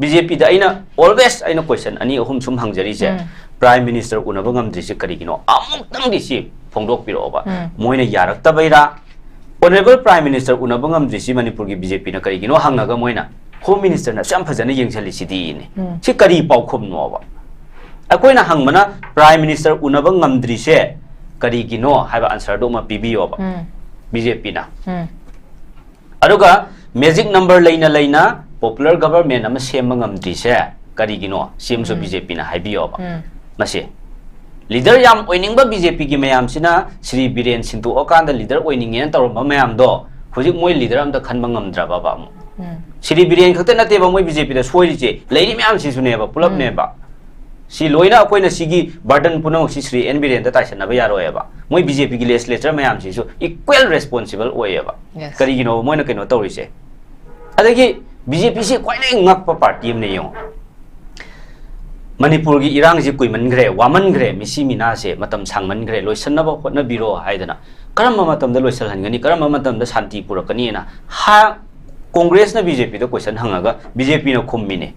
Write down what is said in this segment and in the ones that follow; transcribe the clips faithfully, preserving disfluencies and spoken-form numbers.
B J ꯄꯤꯗ ꯑꯩꯅ always ꯑꯩꯅ question ꯑꯅꯤ ꯑꯍꯨꯝ ꯁꯨꯝ ꯍꯪꯖꯔꯤꯁꯦ, ꯎꯝ. Prime Minister ꯎꯅꯕ ꯉꯝꯗ꯭ꯔꯤꯁꯦ ꯀꯔꯤꯒꯤꯅꯣ? ꯑꯃꯨꯛꯇꯪꯗꯤ ꯁꯤ ꯐꯣꯡꯗꯣꯛꯄꯤꯔꯛꯑꯣꯕ꯫ ꯎꯝ. ꯃꯣꯏꯅ ꯌꯥꯔꯛꯇꯕꯩꯔꯥ? Honourable Prime Minister ꯎꯅꯕ ꯉꯝꯗ꯭ꯔꯤꯁꯤ ꯃꯅꯤꯄꯨꯔꯒꯤ ꯕꯤ ꯖꯦ ꯄꯤꯅ ꯀꯔꯤꯒꯤꯅꯣ ꯍꯪꯉꯒ ꯃꯣꯏꯅ Home Minister ꯅ ꯑꯁꯨꯛ ꯌꯥꯝ ꯐꯖꯅ ꯌꯦꯡꯁꯤꯜꯂꯤꯁꯤꯗꯤꯅꯦ꯫ ꯎꯝ. ꯁꯤ ꯀꯔꯤ ꯄꯥꯎꯈꯨꯝꯅꯣꯕ? ꯑꯩꯈꯣꯏꯅ ꯍꯪꯕꯅ Prime Minister ꯎꯅꯕ ꯉꯝꯗ꯭ꯔꯤꯁꯦ ꯀꯔꯤꯒꯤꯅꯣ ꯍꯥꯏꯕ answer ꯗꯣ ꯑꯃ ꯄꯤꯕꯤꯌꯣꯕ ꯎꯝ. ꯕꯤ ꯖꯦ ꯄꯤꯅ꯫ ꯎꯝ. ꯑꯗꯨꯒ magic number ꯂꯩꯅ ꯂꯩꯅ popular government ꯑꯃ ꯁꯦꯝꯕ ꯉꯝꯗ꯭ꯔꯤꯁꯦ ꯀꯔꯤꯒꯤꯅꯣ? ꯁꯤ ꯑꯃꯁꯨ ꯎꯝ. ꯕꯤ ꯖꯦ ꯄꯤꯅ ꯍꯥꯏꯕꯤꯌꯣꯕ꯫ ꯎꯝ. ꯃꯁꯤ leader ꯌꯥꯝ ꯑꯣꯏꯅꯤꯡꯕ ꯕꯤ ꯖꯦ ꯄꯤꯒꯤ ꯃꯌꯥꯝꯁꯤꯅ ꯁ꯭ꯔꯤ ꯕꯤꯔꯦꯟ ꯁꯤꯟꯗꯣꯛꯑꯀꯥꯟꯗ leader ꯑꯣꯏꯅꯤꯡꯉꯦꯅ ꯇꯧꯔꯝꯕ ꯃꯌꯥꯝꯗꯣ ꯍꯧꯖꯤꯛ ꯃꯣꯏ leader ꯑꯝꯇ ꯈꯟꯕ ꯉꯝꯗ꯭ꯔꯕꯕ ꯑꯃꯨꯛ? ꯎꯝ. ꯁ꯭ꯔꯤ ꯕꯤꯔꯦꯟ ꯈꯛꯇ ꯅꯠꯇꯦꯕ ꯃꯣꯏ ꯕꯤ ꯖꯦ ꯄꯤꯗ ꯁꯣꯏꯔꯤꯁꯦ, ꯂꯩꯔꯤ ꯃꯌꯥꯝꯁꯤꯁꯨꯅꯦꯕ, ꯄꯨꯂꯞꯅꯦꯕ꯫ ꯁꯤ ꯂꯣꯏꯅ ꯑꯩꯈꯣꯏꯅ ꯁꯤꯒꯤ burden ꯄꯨꯝꯅꯃꯛꯁꯤ ꯁ꯭ꯔꯤ ꯑꯦꯟ ꯕꯤꯔꯦꯟꯗ ꯇꯥꯏꯁꯟꯅꯕ ꯌꯥꯔꯣꯏꯕ꯫ ꯃꯣꯏ ꯕꯤ ꯖꯦ ꯄꯤꯒꯤ legislature ꯃꯌꯥꯝꯁꯤꯁꯨ equal responsible ꯑꯣꯏꯌꯦꯕ꯫ Yes. ꯀꯔꯤꯒꯤꯅꯣꯕ ꯃꯣꯏꯅ ꯀꯩꯅꯣ ꯇꯧꯔꯤꯁꯦ? ꯑꯗꯒꯤ ꯕꯤ ꯖꯦ ꯄꯤꯁꯤ ꯈ꯭ꯋꯥꯏꯗꯒꯤ ꯉꯛꯄ party ꯑꯃꯅ ꯌꯦꯡꯉꯣ꯫ ꯃꯅꯤꯄꯨꯔꯒꯤ ꯏꯔꯥꯡꯁꯤ ꯀꯨꯏꯃꯟꯈ꯭ꯔꯦ, ꯋꯥꯃꯟꯈ꯭ꯔꯦ, ꯃꯤꯁꯤ ꯃꯤꯅꯥꯁꯦ ꯃꯇꯝ ꯁꯥꯡꯃꯟꯈ꯭ꯔꯦ, ꯂꯣꯏꯁꯤꯟꯅꯕ ꯍꯣꯠꯅꯕꯤꯔꯣ ꯍꯥꯏꯗꯅ ꯀꯔꯝꯕ ꯃꯇꯝꯗ ꯂꯣꯏꯁꯤꯜꯍꯟꯒꯅꯤ, ꯀꯔꯝꯕ ꯃꯇꯝꯗ ꯁꯥꯟꯇꯤ ꯄꯨꯔꯛꯀꯅꯤꯅ ꯍꯥ-, ꯀꯣꯡꯒ꯭ꯔꯦꯁꯅ ꯕꯤ ꯖꯦ ꯄꯤꯗ question ꯍꯪꯉꯒ ꯕꯤ ꯖꯦ ꯄꯤꯅ ꯈꯨꯝꯃꯤꯅꯦ꯫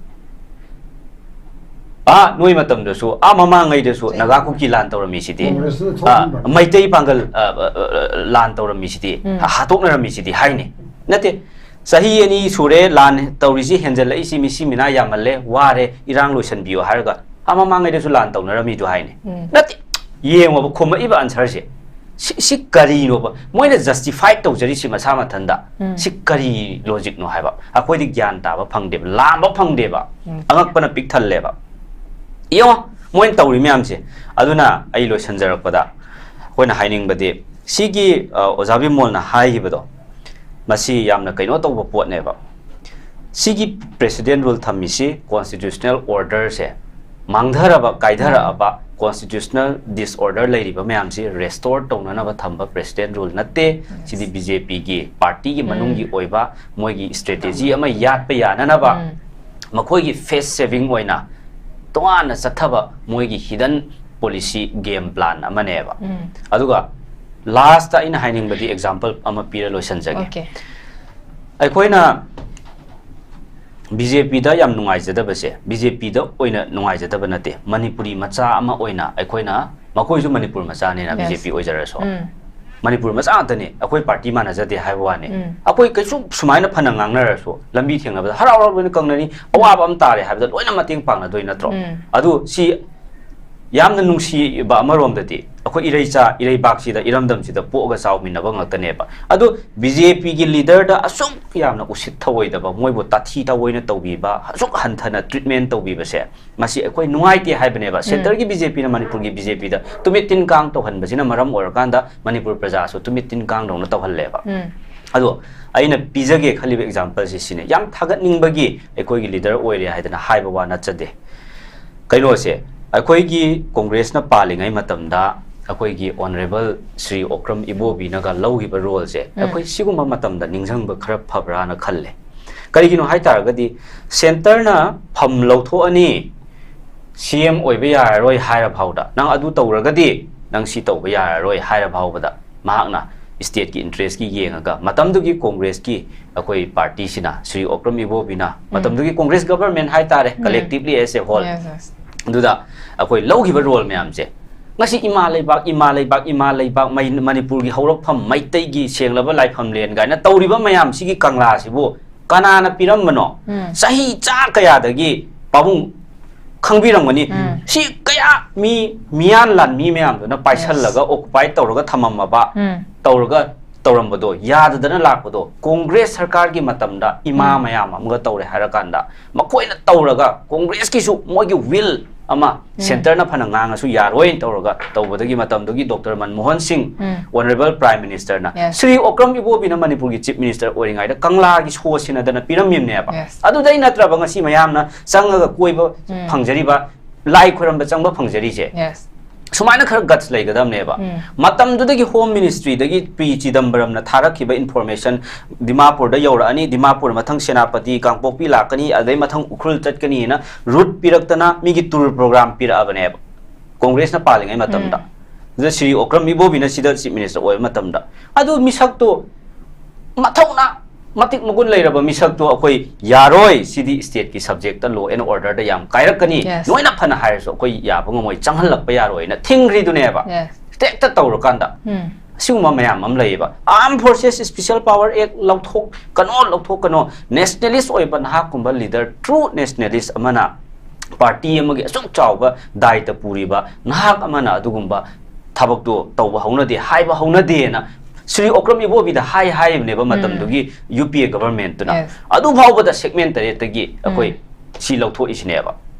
ꯑꯥ, ꯅꯣꯏ ꯃꯇꯝꯗꯁꯨ, ꯑꯥ, ꯃꯃꯥꯡꯉꯩꯗꯁꯨ ꯅꯥꯒꯥ ꯀꯨꯀꯤ ꯂꯥꯟ ꯇꯧꯔꯝꯃꯤꯁꯤꯗꯤ, ꯀꯣꯡꯒ꯭ꯔꯦꯁꯅ ꯑꯥ, ꯊꯣꯛꯍꯟꯕ꯫ ꯃꯩꯇꯩ ꯄꯥꯡꯒꯜ, ꯑꯥ, ꯑꯥ, ꯑꯥ, ꯂꯥꯟ ꯇꯧꯔꯝꯃꯤꯁꯤꯗꯤ, ꯎꯝ. ꯍꯥꯠꯇꯣꯛꯅꯔꯝꯃꯤꯁꯤꯗꯤ ꯍꯥꯏꯅꯤ꯫ ꯅꯠꯇꯦ, ꯆꯍꯤ ꯑꯅꯤ ꯁꯨꯔꯦ ꯂꯥꯟ ꯇꯧꯔꯤꯁꯤ, ꯍꯦꯟꯖꯜꯂꯛꯏꯁꯤ, ꯃꯤꯁꯤ ꯃꯤꯅꯥ ꯌꯥꯝꯃꯜꯂꯦ, ꯋꯥꯔꯦ, ꯏꯔꯥꯡ ꯂꯣꯏꯁꯤꯟꯕꯤꯌꯣ ꯍꯥꯏꯔꯒ, ꯑꯥ, ꯃꯃꯥꯡꯉꯩꯗꯁꯨ ꯂꯥꯟ ꯇꯧꯅꯔꯝꯃꯤꯗꯣ ꯍꯥꯏꯅꯤ꯫ ꯎꯝ. ꯅꯠꯇꯦ, ꯌꯦꯡꯉꯣꯕ, ꯈꯨꯝꯃꯛꯏꯕ answer ꯁꯦ꯫ ꯁꯤ, ꯁꯤ ꯀꯔꯤꯅꯣꯕ? ꯃꯣꯏꯅ justify ꯇꯧꯖꯔꯤꯁꯤ ꯃꯁꯥ ꯃꯊꯟꯗ꯫ ꯎꯝ. ꯁꯤ ꯀꯔꯤ logic ꯅꯣ ꯍꯥꯏꯕ? ꯑꯩꯈꯣꯏꯗꯤ ꯒ꯭ꯌꯥꯟ ꯇꯥꯕ ꯐꯪꯗꯦꯕ, ꯂꯥꯝꯕ ꯐꯪꯗꯦꯕ꯫ ꯎꯝ. ꯑꯉꯛꯄꯅ ꯄꯤꯛ ꯊꯜꯂꯦꯕ꯫ ꯌꯦꯡꯉꯣ, ꯃꯣꯏꯅ ꯇꯧꯔꯤ ꯃꯌꯥꯝꯁꯦ꯫ ꯑꯗꯨꯅ ꯑꯩ ꯂꯣꯏꯁꯤꯟꯖꯔꯛꯄꯗ ꯑꯩꯈꯣꯏꯅ ꯍꯥꯏꯅꯤꯡꯕꯗꯤ, ꯁꯤꯒꯤ, ꯑ, ꯑꯣꯖꯥ ꯕꯤꯃꯣꯜꯅ ꯍꯥꯏꯈꯤꯕꯗꯣ, ꯃꯁꯤ ꯌꯥꯝꯅ ꯀꯩꯅꯣ ꯇꯧꯕ ꯄꯣꯠꯅꯦꯕ꯫ ꯁꯤꯒꯤ President Rule ꯊꯝꯃꯤꯁꯤ constitutional order ꯁꯦ, ꯃꯥꯡꯊꯔꯕ, ꯀꯥꯏꯊꯔꯛꯑꯕ constitutional disorder ꯂꯩꯔꯤꯕ ꯃꯌꯥꯝꯁꯤ restore ꯇꯧꯅꯅꯕ ꯊꯝꯕ President Rule ꯅꯠꯇꯦ꯫ ꯁꯤꯗꯤ ꯕꯤ ꯖꯦ ꯄꯤꯒꯤ party ꯒꯤ ꯃꯅꯨꯡꯒꯤ ꯑꯣꯏꯕ ꯃꯣꯏꯒꯤ strategy ꯑꯃ ꯌꯥꯠꯄ ꯌꯥꯅꯅꯕ, ꯎꯝ. ꯃꯈꯣꯏꯒꯤ face saving ꯑꯣꯏꯅ ꯇꯣꯉꯥꯟꯅ ꯆꯠꯊꯕ ꯃꯣꯏꯒꯤ hidden policy game plan ꯑꯃꯅꯦꯕ꯫ ꯎꯝ. ꯑꯗꯨꯒ last ꯑꯩꯅ ꯍꯥꯏꯅꯤꯡꯕꯗꯤ example ꯑꯃ ꯄꯤꯔ ꯂꯣꯏꯁꯤꯟꯖꯒꯦ꯫ Okay. ꯑꯩꯈꯣꯏꯅ ꯕꯤ ꯖꯦ ꯄꯤꯗ ꯌꯥꯝ ꯅꯨꯡꯉꯥꯏꯖꯗꯕꯁꯦ, ꯕꯤ ꯖꯦ ꯄꯤꯗ ꯑꯣꯏꯅ ꯅꯨꯡꯉꯥꯏꯖꯗꯕ ꯅꯠꯇꯦ, ꯃꯅꯤꯄꯨꯔꯤ ꯃꯆꯥ ꯑꯃ ꯑꯣꯏꯅ ꯑꯩꯈꯣꯏꯅ, ꯃꯈꯣꯏꯁꯨ ꯃꯅꯤꯄꯨꯔ ꯃꯆꯥꯅꯤꯅ, Yes. ꯕꯤ ꯖꯦ ꯄꯤ ꯑꯣꯏꯖꯔꯁꯨ꯫ ꯎꯝ. ꯃꯅꯤꯄꯨꯔ ꯃꯆꯥ ꯉꯥꯛꯇꯅꯤ, ꯑꯩꯈꯣꯏ ꯄꯥꯔꯇꯤ ꯃꯥꯟꯅꯖꯗꯦ ꯍꯥꯏꯕ ꯋꯥꯅꯤ꯫ ꯎꯝ. ꯑꯩꯈꯣꯏ ꯀꯩꯁꯨ ꯁꯨꯃꯥꯏꯅ ꯐꯅ ꯉꯥꯡꯅꯔꯁꯨ, ꯂꯝꯕꯤ ꯊꯦꯡꯅꯕꯗ ꯍꯔꯥꯎ ꯍꯔꯥꯎ ꯂꯣꯏꯅ ꯀꯪꯅꯅꯤ, ꯑꯋꯥꯕ ꯑꯃ ꯇꯥꯔꯦ ꯍꯥꯏꯕꯗ ꯂꯣꯏꯅ ꯃꯇꯦꯡ ꯄꯥꯡꯅꯗꯣꯏ ꯅꯠꯇ꯭ꯔꯣ? ꯎꯝ. ꯑꯗꯨ ꯁꯤ ꯌꯥꯝꯅ ꯅꯨꯡꯁꯤꯕ ꯑꯃꯔꯣꯝꯗꯗꯤ, ꯑꯩꯈꯣꯏ ꯏꯔꯩꯆꯥ, ꯏꯔꯩꯕꯥꯛꯁꯤꯗ, ꯏꯔꯝꯗꯝꯁꯤꯗ ꯄꯣꯛꯑꯒ ꯆꯥꯎꯃꯤꯟꯅꯕ ꯉꯥꯛꯇꯅꯦꯕ꯫ ꯑꯗꯨ ꯕꯤ ꯖꯦ ꯄꯤꯒꯤ ꯂꯤꯗꯔꯗ ꯑꯁꯨꯛ ꯌꯥꯝꯅ ꯎꯁꯤꯠ ꯊꯑꯣꯏꯗꯕ, ꯃꯣꯏꯕꯨ ꯇꯥꯊꯤ ꯇꯥꯑꯣꯏꯅ ꯇꯧꯕꯤꯕ, ꯑꯁꯨꯛ ꯍꯟꯊꯅ ꯇ꯭ꯔꯤꯠꯃꯦꯟ ꯇꯧꯕꯤꯕꯁꯦ, ꯃꯁꯤ ꯑꯩꯈꯣꯏ ꯅꯨꯡꯉꯥꯏꯇꯦ ꯍꯥꯏꯕꯅꯦꯕ꯫ ꯁꯦꯟꯇꯔꯒꯤ ꯕꯤ ꯖꯦ ꯄꯤꯅ ꯃꯅꯤꯄꯨꯔꯒꯤ ꯕꯤ ꯖꯦ ꯄꯤꯗ ꯇꯨꯃꯤꯠ ꯇꯤꯟ ꯀꯥꯡ ꯇꯧꯍꯟꯕꯁꯤꯅ ꯃꯔꯝ ꯑꯣꯏꯔꯀꯥꯟꯗ ꯃꯅꯤꯄꯨꯔ ꯄ꯭ꯔꯖꯥꯁꯨ ꯇꯨꯃꯤꯠ ꯇꯤꯟ ꯀꯥꯡꯗꯧꯅ ꯇꯧꯍꯜꯂꯦꯕ꯫ ꯎꯝ. ꯑꯗꯣ ꯑꯩꯅ ꯄꯤꯖꯒꯦ ꯈꯜꯂꯤꯕ ꯑꯦꯛꯖꯥꯝꯄꯜꯁꯤ ꯁꯤꯅꯤ, ꯌꯥꯝ ꯊꯥꯒꯠꯅꯤꯡꯕꯒꯤ ꯑꯩꯈꯣꯏꯒꯤ ꯂꯤꯗꯔ ꯑꯣꯏꯔꯦ ꯍꯥꯏꯗꯅ ꯍꯥꯏꯕ ꯋꯥ ꯅꯠꯆꯗꯦ꯫ ꯀꯩꯅꯣꯁꯦ, ꯑꯩꯈꯣꯏꯒꯤ ꯀꯣꯡꯒ꯭ꯔꯦꯁꯅ ꯄꯥꯜꯂꯤꯉꯩ ꯃꯇꯝꯗ ꯑꯩꯈꯣꯏꯒꯤ ꯑꯣꯅꯔꯦꯕꯜ ꯁ꯭ꯔꯤ ꯑꯣꯀ꯭ꯔꯝ ꯏꯕꯣꯕꯤꯅꯒ ꯂꯧꯈꯤꯕ ꯔꯣꯜꯁꯦ, ꯎꯝ. ꯑꯩꯈꯣꯏ ꯁꯤꯒꯨꯝꯕ ꯃꯇꯝꯗ ꯅꯤꯡꯁꯤꯡꯕ ꯈꯔ ꯐꯕ꯭ꯔꯥꯅ ꯈꯜꯂꯦ꯫ ꯀꯔꯤꯒꯤꯅꯣ ꯍꯥꯏ ꯇꯥꯔꯒꯗꯤ, ꯁꯦꯟꯇꯔꯅ ꯐꯝ ꯂꯧꯊꯣꯛꯑꯅꯤ, ꯁꯤ ꯑꯦꯝ ꯑꯣꯏꯕ ꯌꯥꯔꯔꯣꯏ ꯍꯥꯏꯔ ꯐꯥꯎꯗ, ꯅꯪ ꯑꯗꯨ ꯇꯧꯔꯒꯗꯤ ꯅꯪ ꯁꯤ ꯇꯧꯕ ꯌꯥꯔꯔꯣꯏ ꯍꯥꯏꯔ ꯐꯥꯎꯕꯗ, ꯃꯍꯥꯛꯅ ꯁ꯭ꯇꯦꯠꯀꯤ ꯏꯟꯇꯔꯦꯁꯀꯤ ꯌꯦꯡꯉꯒ, ꯃꯇꯝꯗꯨꯒꯤ ꯀꯣꯡꯒ꯭ꯔꯦꯁꯀꯤ ꯑꯩꯈꯣꯏ ꯄꯥꯔꯇꯤꯁꯤꯅ, ꯁ꯭ꯔꯤ ꯑꯣꯀ꯭ꯔꯝ ꯏꯕꯣꯕꯤꯅ, ꯃꯇꯝꯗꯨꯒꯤ ꯀꯣꯡꯒ꯭ꯔꯦꯁ ꯒꯕꯔꯃꯦꯟ ꯍꯥꯏꯇꯥꯔꯦ, ꯎꯝ. Collectively as a whole, Yes, yes. ꯑꯗꯨꯗ ꯑꯩꯈꯣꯏ ꯂꯧꯈꯤꯕ ꯔꯣꯜ ꯃꯌꯥꯝꯁꯦ, ꯉꯁꯤ ꯏꯃꯥ ꯂꯩꯕꯥꯛ, ꯏꯃꯥ ꯂꯩꯕꯥꯛ, ꯏꯃꯥ ꯂꯩꯕꯥꯛ, ꯃꯩ-, ꯃꯅꯤꯄꯨꯔꯒꯤ ꯍꯧꯔꯛꯐꯝ, ꯃꯩꯇꯩꯒꯤ ꯁꯦꯡꯂꯕ ꯂꯥꯏꯐꯝꯂꯦꯟ ꯀꯥꯏꯅ ꯇꯧꯔꯤꯕ ꯃꯌꯥꯝꯁꯤꯒꯤ ꯀꯪꯂꯥꯁꯤꯕꯨ ꯀꯅꯥꯅ ꯄꯤꯔꯝꯕꯅꯣ? ꯎꯝ. ꯆꯍꯤ ꯆꯥ ꯀꯌꯥꯗꯒꯤ ꯄꯥꯕꯨꯡ ꯈꯪꯕꯤꯔꯝꯒꯅꯤ꯫ ꯎꯝ. ꯁꯤ ꯀꯌꯥ ꯃꯤ, ꯃꯤꯌꯥꯟ ꯂꯥꯟꯃꯤ ꯃꯌꯥꯝꯗꯨꯅ ꯄꯥꯏꯁꯜꯂꯒ, ꯑꯣꯀꯨꯄꯥꯏ ꯇꯧꯔꯒ ꯊꯝꯃꯝꯃꯕ, ꯎꯝ. ꯇꯧꯔꯒ ꯇꯧꯔꯝꯕꯗꯣ, ꯌꯥꯗꯗꯅ ꯂꯥꯛꯄꯗꯣ, ꯀꯣꯡꯒ꯭ꯔꯦꯁ ꯁꯔꯀꯥꯔꯒꯤ ꯃꯇꯝꯗ ꯏꯃꯥ ꯎꯝ. ꯃꯌꯥꯝ ꯑꯃꯒ ꯇꯧꯔꯦ ꯍꯥꯏꯔꯀꯥꯟꯗ, ꯃꯈꯣꯏꯅ ꯇꯧꯔꯒ, ꯀꯣꯡꯒ꯭ꯔꯦꯁꯀꯤꯁꯨ ꯃꯣꯏꯒꯤ ꯋꯤꯜ ꯑꯃ, ꯎꯝ. ꯁꯦꯟꯇꯔꯅ ꯐꯅ ꯉꯥꯡꯉꯁꯨ ꯌꯥꯔꯣꯏꯅ ꯇꯧꯔꯒ ꯇꯧꯕꯗꯒꯤ, ꯃꯇꯝꯗꯨꯒꯤ doctor Manmohan Singh, um. Honourable prime ꯃꯤꯅꯤꯁꯇꯔꯅ, Yes. ꯁ꯭ꯔꯤ ꯑꯣꯀ꯭ꯔꯝ ꯏꯕꯣꯕꯤꯅ ꯃꯅꯤꯄꯨꯔꯒꯤ ꯆꯤꯐ ꯃꯤꯅꯤꯁꯇꯔ ꯑꯣꯏꯔꯤꯉꯩꯗ ꯀꯪꯂꯥꯒꯤ ꯁꯣ ꯁꯤꯟꯅꯗꯅ ꯄꯤꯔꯝꯃꯤꯕꯅꯦꯕ꯫ Yes. ꯑꯗꯨꯗꯩ ꯅꯠꯇ꯭ꯔꯕ ꯉꯁꯤ ꯃꯌꯥꯝꯅ ꯆꯪꯉꯒ ꯀꯣꯏꯕ ꯎꯝ. ꯐꯪꯖꯔꯤꯕ, ꯂꯥꯏ ꯈꯣꯏꯔꯝꯕ ꯆꯪꯕ ꯐꯪꯖꯔꯤꯁꯦ? Yes. ꯁꯨꯃꯥꯏꯅ ꯈꯔ ꯒꯠꯁ ꯂꯩꯒꯗꯕꯅꯦꯕ꯫ ꯎꯝ. ꯃꯇꯝꯗꯨꯗꯒꯤ ꯍꯣꯝ ꯃꯤꯅꯤꯁꯇ꯭ꯔꯤꯗꯒꯤ ꯄꯤ ꯆꯤꯗꯝꯕꯔꯝꯅ ꯊꯥꯔꯛꯈꯤꯕ ꯏꯟꯐꯣꯔꯃꯦꯁꯟ, ꯗꯤꯃꯥꯄꯨꯔꯗ ꯌꯧꯔꯛꯑꯅꯤ, ꯗꯤꯃꯥꯄꯨꯔ ꯃꯊꯪ ꯁꯦꯅꯥꯄꯇꯤ, ꯀꯥꯡꯄꯣꯛꯄꯤ ꯂꯥꯛꯀꯅꯤ, ꯑꯗꯩ ꯃꯊꯪ ꯎꯈ꯭ꯔꯨꯜ ꯆꯠꯀꯅꯤꯅ ꯔꯨꯠ ꯄꯤꯔꯛꯇꯅ ꯃꯤꯒꯤ ꯇꯨꯔ ꯄ꯭ꯔꯣꯒ꯭ꯔꯥꯝ ꯄꯤꯔꯛꯑꯕꯅꯦꯕ, ꯀꯣꯡꯒ꯭ꯔꯦꯁꯅ ꯄꯥꯜꯂꯤꯉꯩ ꯃꯇꯝꯗ꯫ ꯎꯝ. ꯑꯗꯨꯗ ꯁ꯭ꯔꯤ ꯑꯣꯀ꯭ꯔꯝ ꯏꯕꯣꯕꯤꯅ ꯁꯤꯗ ꯆꯤꯐ ꯃꯤꯅꯤꯁꯇꯔ ꯑꯣꯏꯕ ꯃꯇꯝꯗ, ꯑꯗꯨ ꯃꯤꯁꯛꯇꯣ ꯃꯊꯧꯅꯥ ꯃꯇꯤꯛ ꯃꯒꯨꯟ ꯂꯩꯔꯕ ꯃꯤꯁꯛꯇꯣ ꯑꯩꯈꯣꯏ ꯌꯥꯔꯣꯏ, ꯁꯤꯗꯤ stateꯀꯤ subjectꯇ law and orderꯗ ꯌꯥꯝ ꯀꯥꯏꯔꯛꯀꯅꯤ, Yes. ꯅꯣꯏꯅ ꯐꯅ ꯍꯥꯏꯔꯁꯨ ꯑꯩꯈꯣꯏ ꯌꯥꯕ ꯉꯝꯃꯣꯏ, ꯆꯪꯍꯜꯂꯛꯄ ꯌꯥꯔꯣꯏꯅ ꯊꯤꯡꯈ꯭ꯔꯤꯗꯨꯅꯦꯕ꯫ Yes. ꯍꯦꯛꯇ ꯇꯧꯔꯀꯥꯟꯗ ꯎꯝ. ꯑꯁꯤꯒꯨꯝꯕ ꯃꯌꯥꯝ ꯑꯃ ꯂꯩꯌꯦꯕ꯫ Armed Forces Special Power Act ꯂꯧꯊꯣꯛꯀꯅꯣ, ꯂꯧꯊꯣꯛꯀꯅꯣ꯫ Nationalist ꯑꯣꯏꯕ ꯅꯍꯥꯛꯀꯨꯝꯕ leader, true nationalist ꯑꯃꯅ party ꯑꯃꯒꯤ ꯑꯁꯨꯛ ꯆꯥꯎꯕ ꯗꯥꯏꯇ ꯄꯨꯔꯤꯕ ꯅꯍꯥꯛ ꯑꯃꯅ ꯑꯗꯨꯒꯨꯝꯕ ꯊꯕꯛꯇꯣ ꯇꯧꯕ ꯍꯧꯅꯗꯦ, ꯍꯥꯏꯕ ꯍꯧꯅꯗꯦꯅ ꯁ꯭ꯔꯤ ꯑꯣꯀ꯭ꯔꯝ ꯏꯕꯣꯕꯤꯗ ꯍꯥꯏ ꯍꯥꯏꯔꯤꯕꯅꯦꯕ ꯃꯇꯝꯗꯨꯒꯤ UPA governmentꯇꯨꯅ꯫ Yes. ꯑꯗꯨ ꯐꯥꯎꯕꯗ segment ꯇꯔꯦꯠꯇꯒꯤ ꯑꯩꯈꯣꯏ ꯁꯤ ꯂꯧꯊꯣꯛꯏꯁꯤꯅꯦꯕ꯫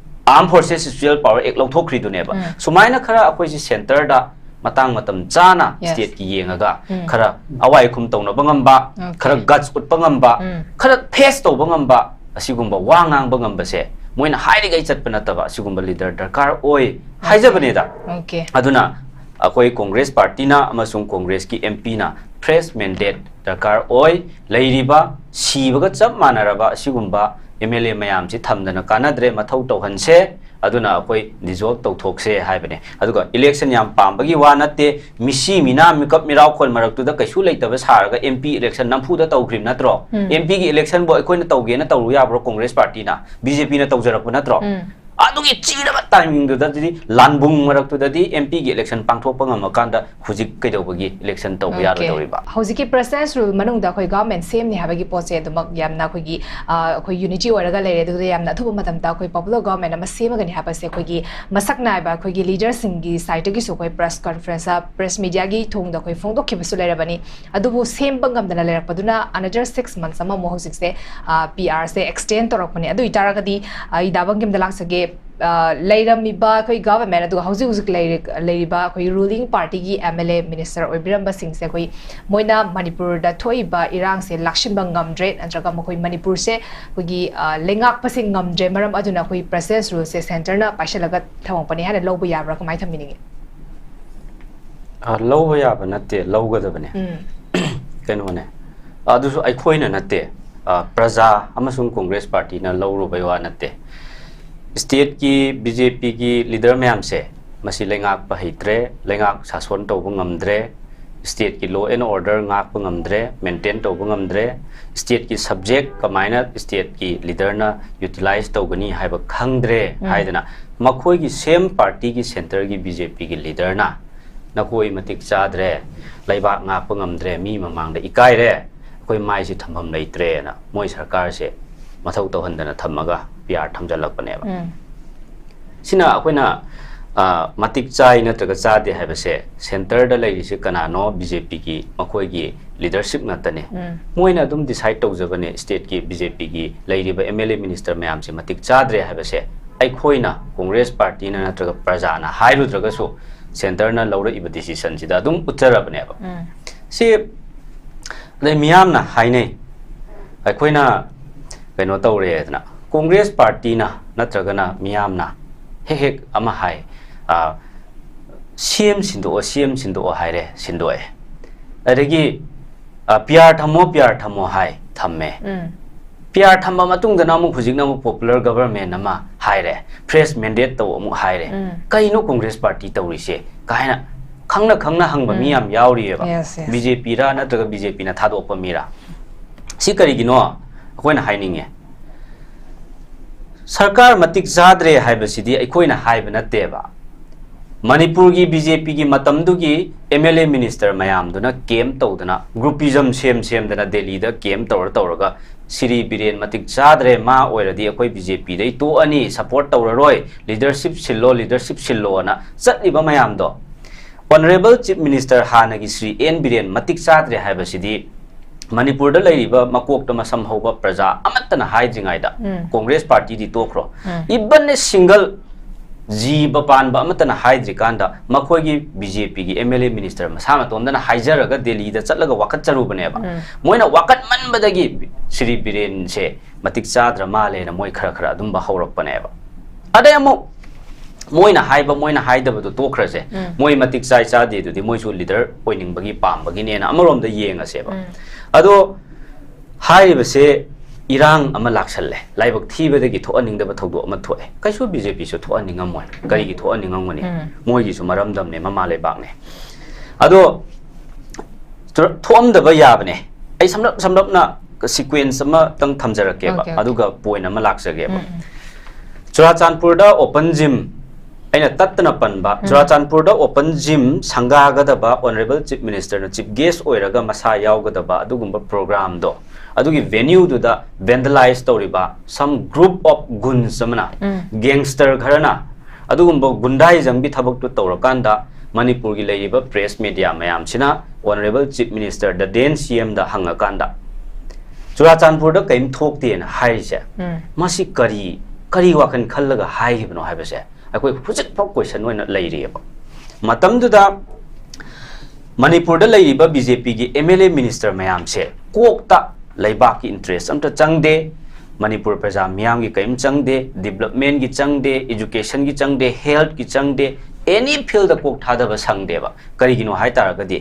Armed Forces Special Power Act ꯂꯧꯊꯣꯛꯈ꯭ꯔꯤꯗꯨꯅꯦꯕ꯫ ꯎꯝ. ꯁꯨꯃꯥꯏꯅ ꯈꯔ ꯑꯩꯈꯣꯏꯁꯤ centreꯗ ꯃꯇꯥꯡ ꯃꯇꯝ ꯆꯥꯅ Yes. stateꯀꯤ ꯌꯦꯡꯉꯒ ꯎꯝ. ꯈꯔ ꯑꯋꯥꯏ ꯑꯈꯨꯝ ꯇꯧꯅꯕ ꯉꯝꯕ, Okay. ꯈꯔ guts ꯎꯠꯄ ꯉꯝꯕ, ꯎꯝ. ꯈꯔ face ꯇꯧꯕ ꯉꯝꯕ, ꯑꯁꯤꯒꯨꯝꯕ ꯋꯥ ꯉꯥꯡꯕ ꯉꯝꯕꯁꯦ ꯃꯣꯏꯅ ꯍꯥꯏꯔꯤꯈꯩ ꯆꯠꯄ ꯅꯠꯇꯕ ꯑꯁꯤꯒꯨꯝꯕ leader ꯗꯔꯀꯥꯔ ꯑꯣꯏ ꯍꯥꯏꯖꯕꯅꯦꯗ꯫ Okay. ꯑꯗꯨꯅ ꯑꯩꯈꯣꯏ Congress partyꯅ ꯑꯃꯁꯨꯡ Congressꯀꯤ MPꯅ fresh mandate ꯗꯔꯀꯥꯔ ꯑꯣꯏ꯫ ꯂꯩꯔꯤꯕ ꯁꯤꯕꯒ ꯆꯞ ꯃꯥꯟꯅꯔꯕ ꯑꯁꯤꯒꯨꯝꯕ MLA ꯃꯌꯥꯝꯁꯤ ꯊꯝꯗꯅ ꯀꯥꯟꯅꯗ꯭ꯔꯦ, ꯃꯊꯧ ꯇꯧꯍꯟꯁꯦ꯫ ꯑꯗꯨꯅ ꯑꯩꯈꯣꯏ dissolve ꯇꯧꯊꯣꯛꯁꯦ ꯍꯥꯏꯕꯅꯦ꯫ ꯑꯗꯨꯒ election ꯌꯥꯝ ꯄꯥꯝꯕꯒꯤ ꯋꯥ ꯅꯠꯇꯦ, ꯃꯤꯁꯤ ꯃꯤꯅꯥ ꯃꯤꯀꯞ ꯃꯤꯔꯥꯎꯈꯣꯜ ꯃꯔꯛꯇꯨꯗ ꯀꯩꯁꯨ ꯂꯩꯇꯕ ꯁꯥꯔꯒ MP election ꯅꯝꯐꯨꯗ ꯇꯧꯈ꯭ꯔꯤꯕ ꯅꯠꯇ꯭ꯔꯣ? ꯎꯝ. MPꯒꯤ electionꯕꯨ ꯑꯩꯈꯣꯏꯅ ꯇꯧꯒꯦꯅ ꯇꯧꯔꯨ ꯌꯥꯕ꯭ꯔꯣ? Congress partyꯅ, BJPꯅ ꯇꯧꯖꯔꯛꯄ ꯅꯠꯇ꯭ꯔꯣ? ꯎꯝ. ꯑꯗꯨꯒꯤ ꯆꯤꯔꯕ timingꯗꯨꯗꯗꯤ, ꯂꯥꯟꯕꯨꯡ ꯃꯔꯛꯇꯨꯗꯗꯤ MPꯒꯤ election ꯄꯥꯡꯊꯣꯛꯄ ꯉꯝꯃꯀꯥꯟꯗ ꯍꯧꯖꯤꯛ ꯀꯩꯗꯧꯕꯒꯤ election ꯇꯧꯕ Okay. ꯌꯥꯔꯣꯏꯗꯧꯔꯤꯕ? ꯍꯧꯖꯤꯛꯀꯤ President's Rule ꯃꯅꯨꯡꯗ ꯑꯩꯈꯣꯏ government ꯁꯦꯝꯅꯤ ꯍꯥꯏꯕꯒꯤ ꯄꯣꯠꯁꯦ ꯑꯗꯨꯃꯛ ꯌꯥꯝꯅ ꯑꯩꯈꯣꯏꯒꯤ, ꯑ, ꯑꯩꯈꯣꯏ unity ꯑꯣꯏꯔꯒ ꯂꯩꯔꯦ꯫ ꯑꯗꯨꯗ ꯌꯥꯝꯅ ꯑꯊꯨꯕ ꯃꯇꯝꯗ ꯑꯩꯈꯣꯏ popular government ꯑꯃ ꯁꯦꯝꯃꯒꯅꯤ ꯍꯥꯏꯕꯁꯦ ꯑꯩꯈꯣꯏꯒꯤ ꯃꯁꯛ ꯅꯥꯏꯕ ꯑꯩꯈꯣꯏꯒꯤ leaderꯁꯤꯡꯒꯤ sideꯇꯒꯤꯁꯨ ꯑꯩꯈꯣꯏ press conference, press mediaꯒꯤ ꯊꯣꯡꯗ ꯑꯩꯈꯣꯏ ꯐꯣꯡꯗꯣꯛꯈꯤꯕꯁꯨ ꯂꯩꯔꯕꯅꯤ꯫ ꯑꯗꯨꯕꯨ ꯁꯦꯝꯕ ꯉꯝꯗꯅ ꯂꯩꯔꯛꯄꯗꯨꯅ another six months ꯑꯃꯃꯨꯛ ꯍꯧꯖꯤꯛꯁꯦ, ꯑ, PRꯁꯦ extend ꯇꯧꯔꯛꯄꯅꯦ꯫ ꯑꯗꯨ ꯑꯣꯏꯇꯥꯔꯒꯗꯤ, ꯑ, ꯏꯗꯥꯕꯪꯒꯤꯝꯗ ꯂꯥꯛꯆꯒꯦ꯫ ꯑ, ꯂꯩꯔꯝꯃꯤꯕ ꯑꯩꯈꯣꯏ government ꯑꯗꯨꯒ ꯍꯧꯖꯤꯛ ꯍꯧꯖꯤꯛ ꯂꯩꯔꯤ-, ꯂꯩꯔꯤꯕ ꯑꯩꯈꯣꯏ ruling partyꯒꯤ MLA, minister ꯑꯣꯏꯕꯤꯔꯝꯕꯁꯤꯡꯁꯦ ꯑꯩꯈꯣꯏ ꯃꯣꯏꯅ ꯃꯅꯤꯄꯨꯔꯗ ꯊꯣꯛꯏꯕ ꯏꯔꯥꯡꯁꯦ ꯂꯥꯛꯁꯤꯟꯕ ꯉꯝꯗ꯭ꯔꯦ, ꯅꯠꯇ꯭ꯔꯒ ꯃꯈꯣꯏ ꯃꯅꯤꯄꯨꯔꯁꯦ ꯑꯩꯈꯣꯏꯒꯤ, ꯑ, ꯂꯩꯉꯥꯛꯄꯁꯦ ꯉꯝꯗ꯭ꯔꯦ, ꯃꯔꯝ ꯑꯗꯨꯅ ꯑꯩꯈꯣꯏ President's Ruleꯁꯦ centreꯅ ꯄꯥꯏꯁꯤꯜꯂꯒ ꯊꯝꯃꯛꯄꯅꯤ ꯍꯥꯏꯅ ꯂꯧꯕ ꯌꯥꯕ꯭ꯔꯥ, ꯀꯃꯥꯏꯅ ꯊꯝꯕꯤꯅꯤꯡꯉꯤ? ꯑ, ꯂꯧꯕ ꯌꯥꯕ ꯅꯠꯇꯦ, ꯂꯧꯒꯗꯕꯅꯦ꯫ ꯎꯝ. ꯀꯩꯅꯣꯅꯦ, ꯑꯗꯨꯁꯨ ꯑꯩꯈꯣꯏꯅ ꯅꯠꯇꯦ, ꯑ, ꯄ꯭ꯔꯖꯥ ꯑꯃꯁꯨꯡ Congress partyꯅ ꯂꯧꯔꯨꯕꯩ ꯋꯥ ꯅꯠꯇꯦ꯫ Stateꯀꯤ BJPꯒꯤ leader ꯃꯌꯥꯝꯁꯦ ꯃꯁꯤ ꯂꯩꯉꯥꯛꯄ ꯍꯩꯇ꯭ꯔꯦ, ꯂꯩꯉꯥꯛ ꯁꯥꯁꯣꯟ ꯇꯧꯕ ꯉꯝꯗ꯭ꯔꯦ, ꯁ꯭ꯇꯦꯠꯀꯤ law and order ꯉꯥꯛꯄ ꯉꯝꯗ꯭ꯔꯦ, maintain ꯇꯧꯕ ꯉꯝꯗ꯭ꯔꯦ, ꯁ꯭ꯇꯦꯠꯀꯤ subject ꯀꯃꯥꯏꯅ ꯁ꯭ꯇꯦꯠꯀꯤ leaderꯅ utilize ꯇꯧꯒꯅꯤ ꯍꯥꯏꯕ ꯈꯪꯗ꯭ꯔꯦ ꯎꯝ꯫ ꯍꯥꯏꯗꯅ ꯃꯈꯣꯏꯒꯤ same partyꯒꯤ centreꯒꯤ BJPꯒꯤ leaderꯅ "ꯅꯈꯣꯏ ꯃꯇꯤꯛ ꯆꯥꯗ꯭ꯔꯦ, ꯂꯩꯕꯥꯛ ꯉꯥꯛꯄ ꯉꯝꯗ꯭ꯔꯦ, ꯃꯤ ꯃꯃꯥꯡꯗ ꯏꯀꯥꯏꯔꯦ, ꯑꯩꯈꯣꯏ ꯃꯥꯏꯁꯤ ꯊꯝꯐꯝ ꯂꯩꯇ꯭ꯔꯦꯅ" ꯃꯣꯏ ꯁꯔꯀꯥꯔꯁꯦ ꯃꯊꯧ ꯇꯧꯍꯟꯗꯅ ꯊꯝꯃꯒ PR ꯊꯝꯖꯤꯜꯂꯛꯄꯅꯦꯕ꯫ ꯎꯝ꯫ ꯁꯤꯅ ꯑꯩꯈꯣꯏꯅ, ꯑ, ꯃꯇꯤꯛ ꯆꯥꯏ ꯅꯠꯇ꯭ꯔꯒ ꯆꯥꯗꯦ ꯍꯥꯏꯕꯁꯦ centreꯗ ꯂꯩꯔꯤꯁꯦ ꯀꯅꯥꯅꯣ? BJPꯒꯤ ꯃꯈꯣꯏꯒꯤ leadership ꯉꯥꯛꯇꯅꯦ꯫ ꯎꯝ꯫ ꯃꯣꯏꯅ ꯑꯗꯨꯝ decide ꯇꯧꯖꯕꯅꯦ stateꯀꯤ BJPꯒꯤ ꯂꯩꯔꯤꯕ MLA minister ꯃꯌꯥꯝꯁꯦ ꯃꯇꯤꯛ ꯆꯥꯗ꯭ꯔꯦ ꯍꯥꯏꯕꯁꯦ꯫ ꯑꯩꯈꯣꯏꯅ Congress partyꯅ ꯅꯠꯇ꯭ꯔꯒ ꯄ꯭ꯔꯖꯥꯅ ꯍꯥꯏꯔꯨꯗ꯭ꯔꯒꯁꯨ centreꯅ ꯂꯧꯔꯛꯏꯕ decisionꯁꯤꯗ ꯑꯗꯨꯝ ꯎꯠꯆꯔꯕꯅꯦꯕ꯫ ꯎꯝ꯫ ꯁꯤ ꯑꯗꯩ ꯃꯤꯌꯥꯝꯅ ꯍꯥꯏꯅꯩ, ꯑꯩꯈꯣꯏꯅ ꯀꯩꯅꯣ ꯇꯧꯔꯦꯗꯅ, Congress partyꯅ ꯅꯠꯇ꯭ꯔꯒꯅ ꯃꯤꯌꯥꯝꯅ ꯍꯦꯛ ꯍꯦꯛ ꯑꯃ ꯍꯥꯏ, ꯑ, "CM ꯁꯤꯟꯗꯣꯛꯑꯣ, CM ꯁꯤꯟꯗꯣꯛꯑꯣ" ꯍꯥꯏꯔꯦ, ꯁꯤꯟꯗꯣꯛꯑꯦ꯫ ꯑꯗꯒꯤ, ꯑ, "PR ꯊꯝꯃꯣ, PR ꯊꯝꯃꯣ" ꯍꯥꯏ, ꯊꯝꯃꯦ꯫ ꯎꯝ꯫ PR ꯊꯝꯕ ꯃꯇꯨꯡꯗꯅ ꯑꯃꯨꯛ ꯍꯧꯖꯤꯛꯅ ꯑꯃꯨꯛ popular government ꯑꯃ ꯍꯥꯏꯔꯦ, fresh mandate ꯇꯧ ꯑꯃꯨꯛ ꯍꯥꯏꯔꯦ꯫ ꯎꯝ꯫ "ꯀꯩꯅꯣ Congress party ꯇꯧꯔꯤꯁꯦ?" ꯀꯥꯏꯅ ꯈꯪꯅ ꯈꯪꯅ ꯍꯪꯕ ꯃꯤ ꯎꯝ꯫ ꯌꯥꯝ ꯌꯥꯎꯔꯤꯑꯕ꯫ Yes, yes. BJPꯔ ꯅꯠꯇ꯭ꯔꯒ BJPꯅ ꯊꯥꯗꯣꯛꯄ ꯃꯤꯔ? ꯁꯤ ꯀꯔꯤꯒꯤꯅꯣ ꯑꯩꯈꯣꯏꯅ ꯍꯥꯏꯅꯤꯡꯉꯦ꯫ ꯁꯔꯀꯥꯔ ꯃꯇꯤꯛ ꯆꯥꯗ꯭ꯔꯦ ꯍꯥꯏꯕꯁꯤꯗꯤ ꯑꯩꯈꯣꯏꯅ ꯍꯥꯏꯕ ꯅꯠꯇꯦꯕ꯫ ꯃꯅꯤꯄꯨꯔꯒꯤ BJPꯒꯤ ꯃꯇꯝꯗꯨꯒꯤ MLA minister ꯃꯌꯥꯝꯗꯨꯅ camp ꯇꯧꯗꯅ, groupism ꯁꯦꯝ ꯁꯦꯝꯗꯅ ꯗꯦꯜꯂꯤꯗ camp ꯇꯧꯔ ꯇꯧꯔꯒ, "ꯁꯤꯔꯤ ꯕꯤꯔꯦꯟ ꯃꯇꯤꯛ ꯆꯥꯗ꯭ꯔꯦ, ꯃꯥ ꯑꯣꯏꯔꯗꯤ ꯑꯩꯈꯣꯏ BJPꯗꯩ ꯇꯣꯛꯑꯅꯤ, support ꯇꯧꯔꯔꯣꯏ, leadership ꯁꯤꯜꯂꯣ, leadership ꯁꯤꯜꯂꯣꯅ" ꯆꯠꯂꯤꯕ ꯃꯌꯥꯝꯗꯣ꯫ Honourable Chief Minister ꯍꯥꯟꯅꯒꯤ ꯁ꯭ꯔꯤ ꯑꯦꯟ ꯕꯤꯔꯦꯟ ꯃꯇꯤꯛ ꯆꯥꯗ꯭ꯔꯦ ꯍꯥꯏꯕꯁꯤꯗꯤ ꯃꯅꯤꯄꯨꯔꯗ ꯂꯩꯔꯤꯕ ꯃꯀꯣꯛꯇ ꯃꯁꯝ ꯍꯧꯕ ꯄ꯭ꯔꯖꯥ ꯑꯃꯠꯇꯅ ꯍꯥꯏꯗ꯭ꯔꯤꯉꯩꯗ ꯎꯝ꯫ Congress partyꯗꯤ ꯇꯣꯛꯈ꯭ꯔꯣ꯫ Um. Even a single ꯖꯤꯕ ꯄꯥꯟꯕ ꯑꯃꯠꯇꯅ ꯍꯥꯏꯗ꯭ꯔꯤꯀꯥꯟꯗ ꯃꯈꯣꯏꯒꯤ BJPꯒꯤ MLA minister ꯃꯁꯥ ꯃꯇꯣꯝꯗꯅ ꯍꯥꯏꯖꯔꯒ ꯗꯦꯜꯂꯤꯗ ꯆꯠꯂꯒ ꯋꯥꯀꯠꯆꯔꯨꯕꯅꯦꯕ꯫ ꯎꯝ꯫ ꯃꯣꯏꯅ ꯋꯥꯀꯠꯃꯟꯕꯗꯒꯤ ꯁ꯭ꯔꯤ ꯕꯤꯔꯦꯟꯁꯦ ꯃꯇꯤꯛ ꯆꯥꯗ꯭ꯔ ꯃꯥꯜꯂꯦꯅ ꯃꯣꯏ ꯈꯔ ꯈꯔ ꯑꯗꯨꯝꯕ ꯍꯧꯔꯛꯄꯅꯦꯕ꯫ ꯑꯗꯩ ꯑꯃꯨꯛ ꯃꯣꯏꯅ ꯍꯥꯏꯕ, ꯃꯣꯏꯅ ꯍꯥꯏꯗꯕꯗꯣ ꯇꯣꯛꯈ꯭ꯔꯁꯦ꯫ ꯎꯝ꯫ ꯃꯣꯏ ꯃꯇꯤꯛ ꯆꯥꯏ ꯆꯥꯗꯦꯗꯨꯗꯤ ꯃꯣꯏꯁꯨ leader ꯑꯣꯏꯅꯤꯡꯕꯒꯤ ꯄꯥꯝꯕꯒꯤꯅꯦꯅ ꯑꯃꯔꯣꯝꯗ ꯌꯦꯡꯉꯁꯦꯕ꯫ ꯎꯝ꯫ ꯑꯗꯣ ꯍꯥꯏꯔꯤꯕꯁꯦ ꯏꯔꯥꯡ ꯑꯃ ꯂꯥꯛꯁꯜꯂꯦ, ꯂꯥꯏꯕꯛ ꯊꯤꯕꯗꯒꯤ ꯊꯣꯛꯍꯟꯅꯤꯡꯗꯕ ꯊꯧꯗꯣꯛ ꯑꯃ ꯊꯣꯛꯑꯦ꯫ ꯀꯩꯁꯨ BJPꯁꯨ ꯊꯣꯛꯍꯟꯅꯤꯡꯉꯝꯃꯣꯏ꯫ ꯀꯔꯤꯒꯤ ꯊꯣꯛꯍꯟꯅꯤꯡꯉꯝꯒꯅꯤ? ꯎꯝ꯫ ꯃꯣꯏꯒꯤꯁꯨ ꯃꯔꯝꯗꯝꯅꯦ, ꯃꯃꯥ ꯂꯩꯕꯥꯛꯅꯦ꯫ ꯑꯗꯣ ꯊꯣꯛꯑꯝꯗꯕ ꯌꯥꯕꯅꯦ꯫ ꯑꯩ ꯁꯝꯂꯞ ꯁꯝꯂꯞꯅ sequence ꯑꯃꯇꯪ ꯊꯝꯖꯔꯛꯀꯦꯕ, Okay, okay. ꯑꯗꯨꯒ point ꯑꯃ ꯂꯥꯛꯆꯒꯦꯕ꯫ ꯎꯝ, ꯎꯝ. ꯆꯨꯔꯥꯆꯥꯟꯄꯨꯔꯗ open gym ꯑꯩꯅ ꯇꯠꯇꯅ ꯄꯟꯕ, ꯆꯨꯔꯥꯆꯥꯟꯄꯨꯔꯗ open gym ꯁꯪꯒꯥꯒꯗꯕ, Honourable Chief Minister ꯅ chief guest ꯑꯣꯏꯔꯒ ꯃꯁꯥ ꯌꯥꯎꯒꯗꯕ ꯑꯗꯨꯒꯨꯝꯕ program ꯗꯣ, ꯑꯗꯨꯒꯤ venue ꯗꯨꯗ vandalize ꯇꯧꯔꯤꯕ some group of goons ꯑꯃꯅ, gangster ꯈꯔꯅ ꯑꯗꯨꯒꯨꯝꯕ ꯒꯨꯟꯗꯥꯏꯖꯝꯒꯤ ꯊꯕꯛꯇꯨ ꯇꯧꯔꯀꯥꯟꯗ ꯃꯅꯤꯄꯨꯔꯒꯤ ꯂꯩꯔꯤꯕ press media ꯃꯌꯥꯝꯁꯤꯅ Honourable Chief Minister ꯗ then C M ꯗ ꯍꯪꯉꯀꯥꯟꯗ ꯆꯨꯔꯥꯆꯥꯟꯄꯨꯔꯗ ꯀꯔꯤꯝ ꯊꯣꯛꯇꯦꯅ ꯍꯥꯏꯔꯤꯁꯦ, ꯎꯝ. ꯃꯁꯤ ꯀꯔꯤ, ꯀꯔꯤ ꯋꯥꯈꯜ ꯈꯜꯂꯒ ꯍꯥꯏꯈꯤꯕꯅꯣ ꯍꯥꯏꯕꯁꯦ ꯑꯩꯈꯣꯏ ꯍꯧꯖꯤꯛꯐꯥꯎ question ꯑꯣꯏꯅ ꯂꯩꯔꯤꯑꯕ꯫ ꯃꯇꯝꯗꯨꯗ ꯃꯅꯤꯄꯨꯔꯗ ꯂꯩꯔꯤꯕ B J P ꯒꯤ M L A minister ꯃꯌꯥꯝꯁꯦ ꯀꯣꯛꯇ ꯂꯩꯕꯥꯛꯀꯤ interest ꯑꯝꯇ ꯆꯪꯗꯦ, ꯃꯅꯤꯄꯨꯔ ꯄ꯭ꯔꯖꯥ ꯃꯤꯌꯥꯝꯒꯤ ꯀꯔꯤꯝ ꯆꯪꯗꯦ, development ꯀꯤ ꯆꯪꯗꯦ, education ꯀꯤ ꯆꯪꯗꯦ, health ꯀꯤ ꯆꯪꯗꯦ, any field ꯗ ꯀꯣꯛ ꯊꯥꯗꯕ ꯁꯪꯗꯦꯕ꯫ ꯀꯔꯤꯒꯤꯅꯣ ꯍꯥꯏ ꯇꯥꯔꯒꯗꯤ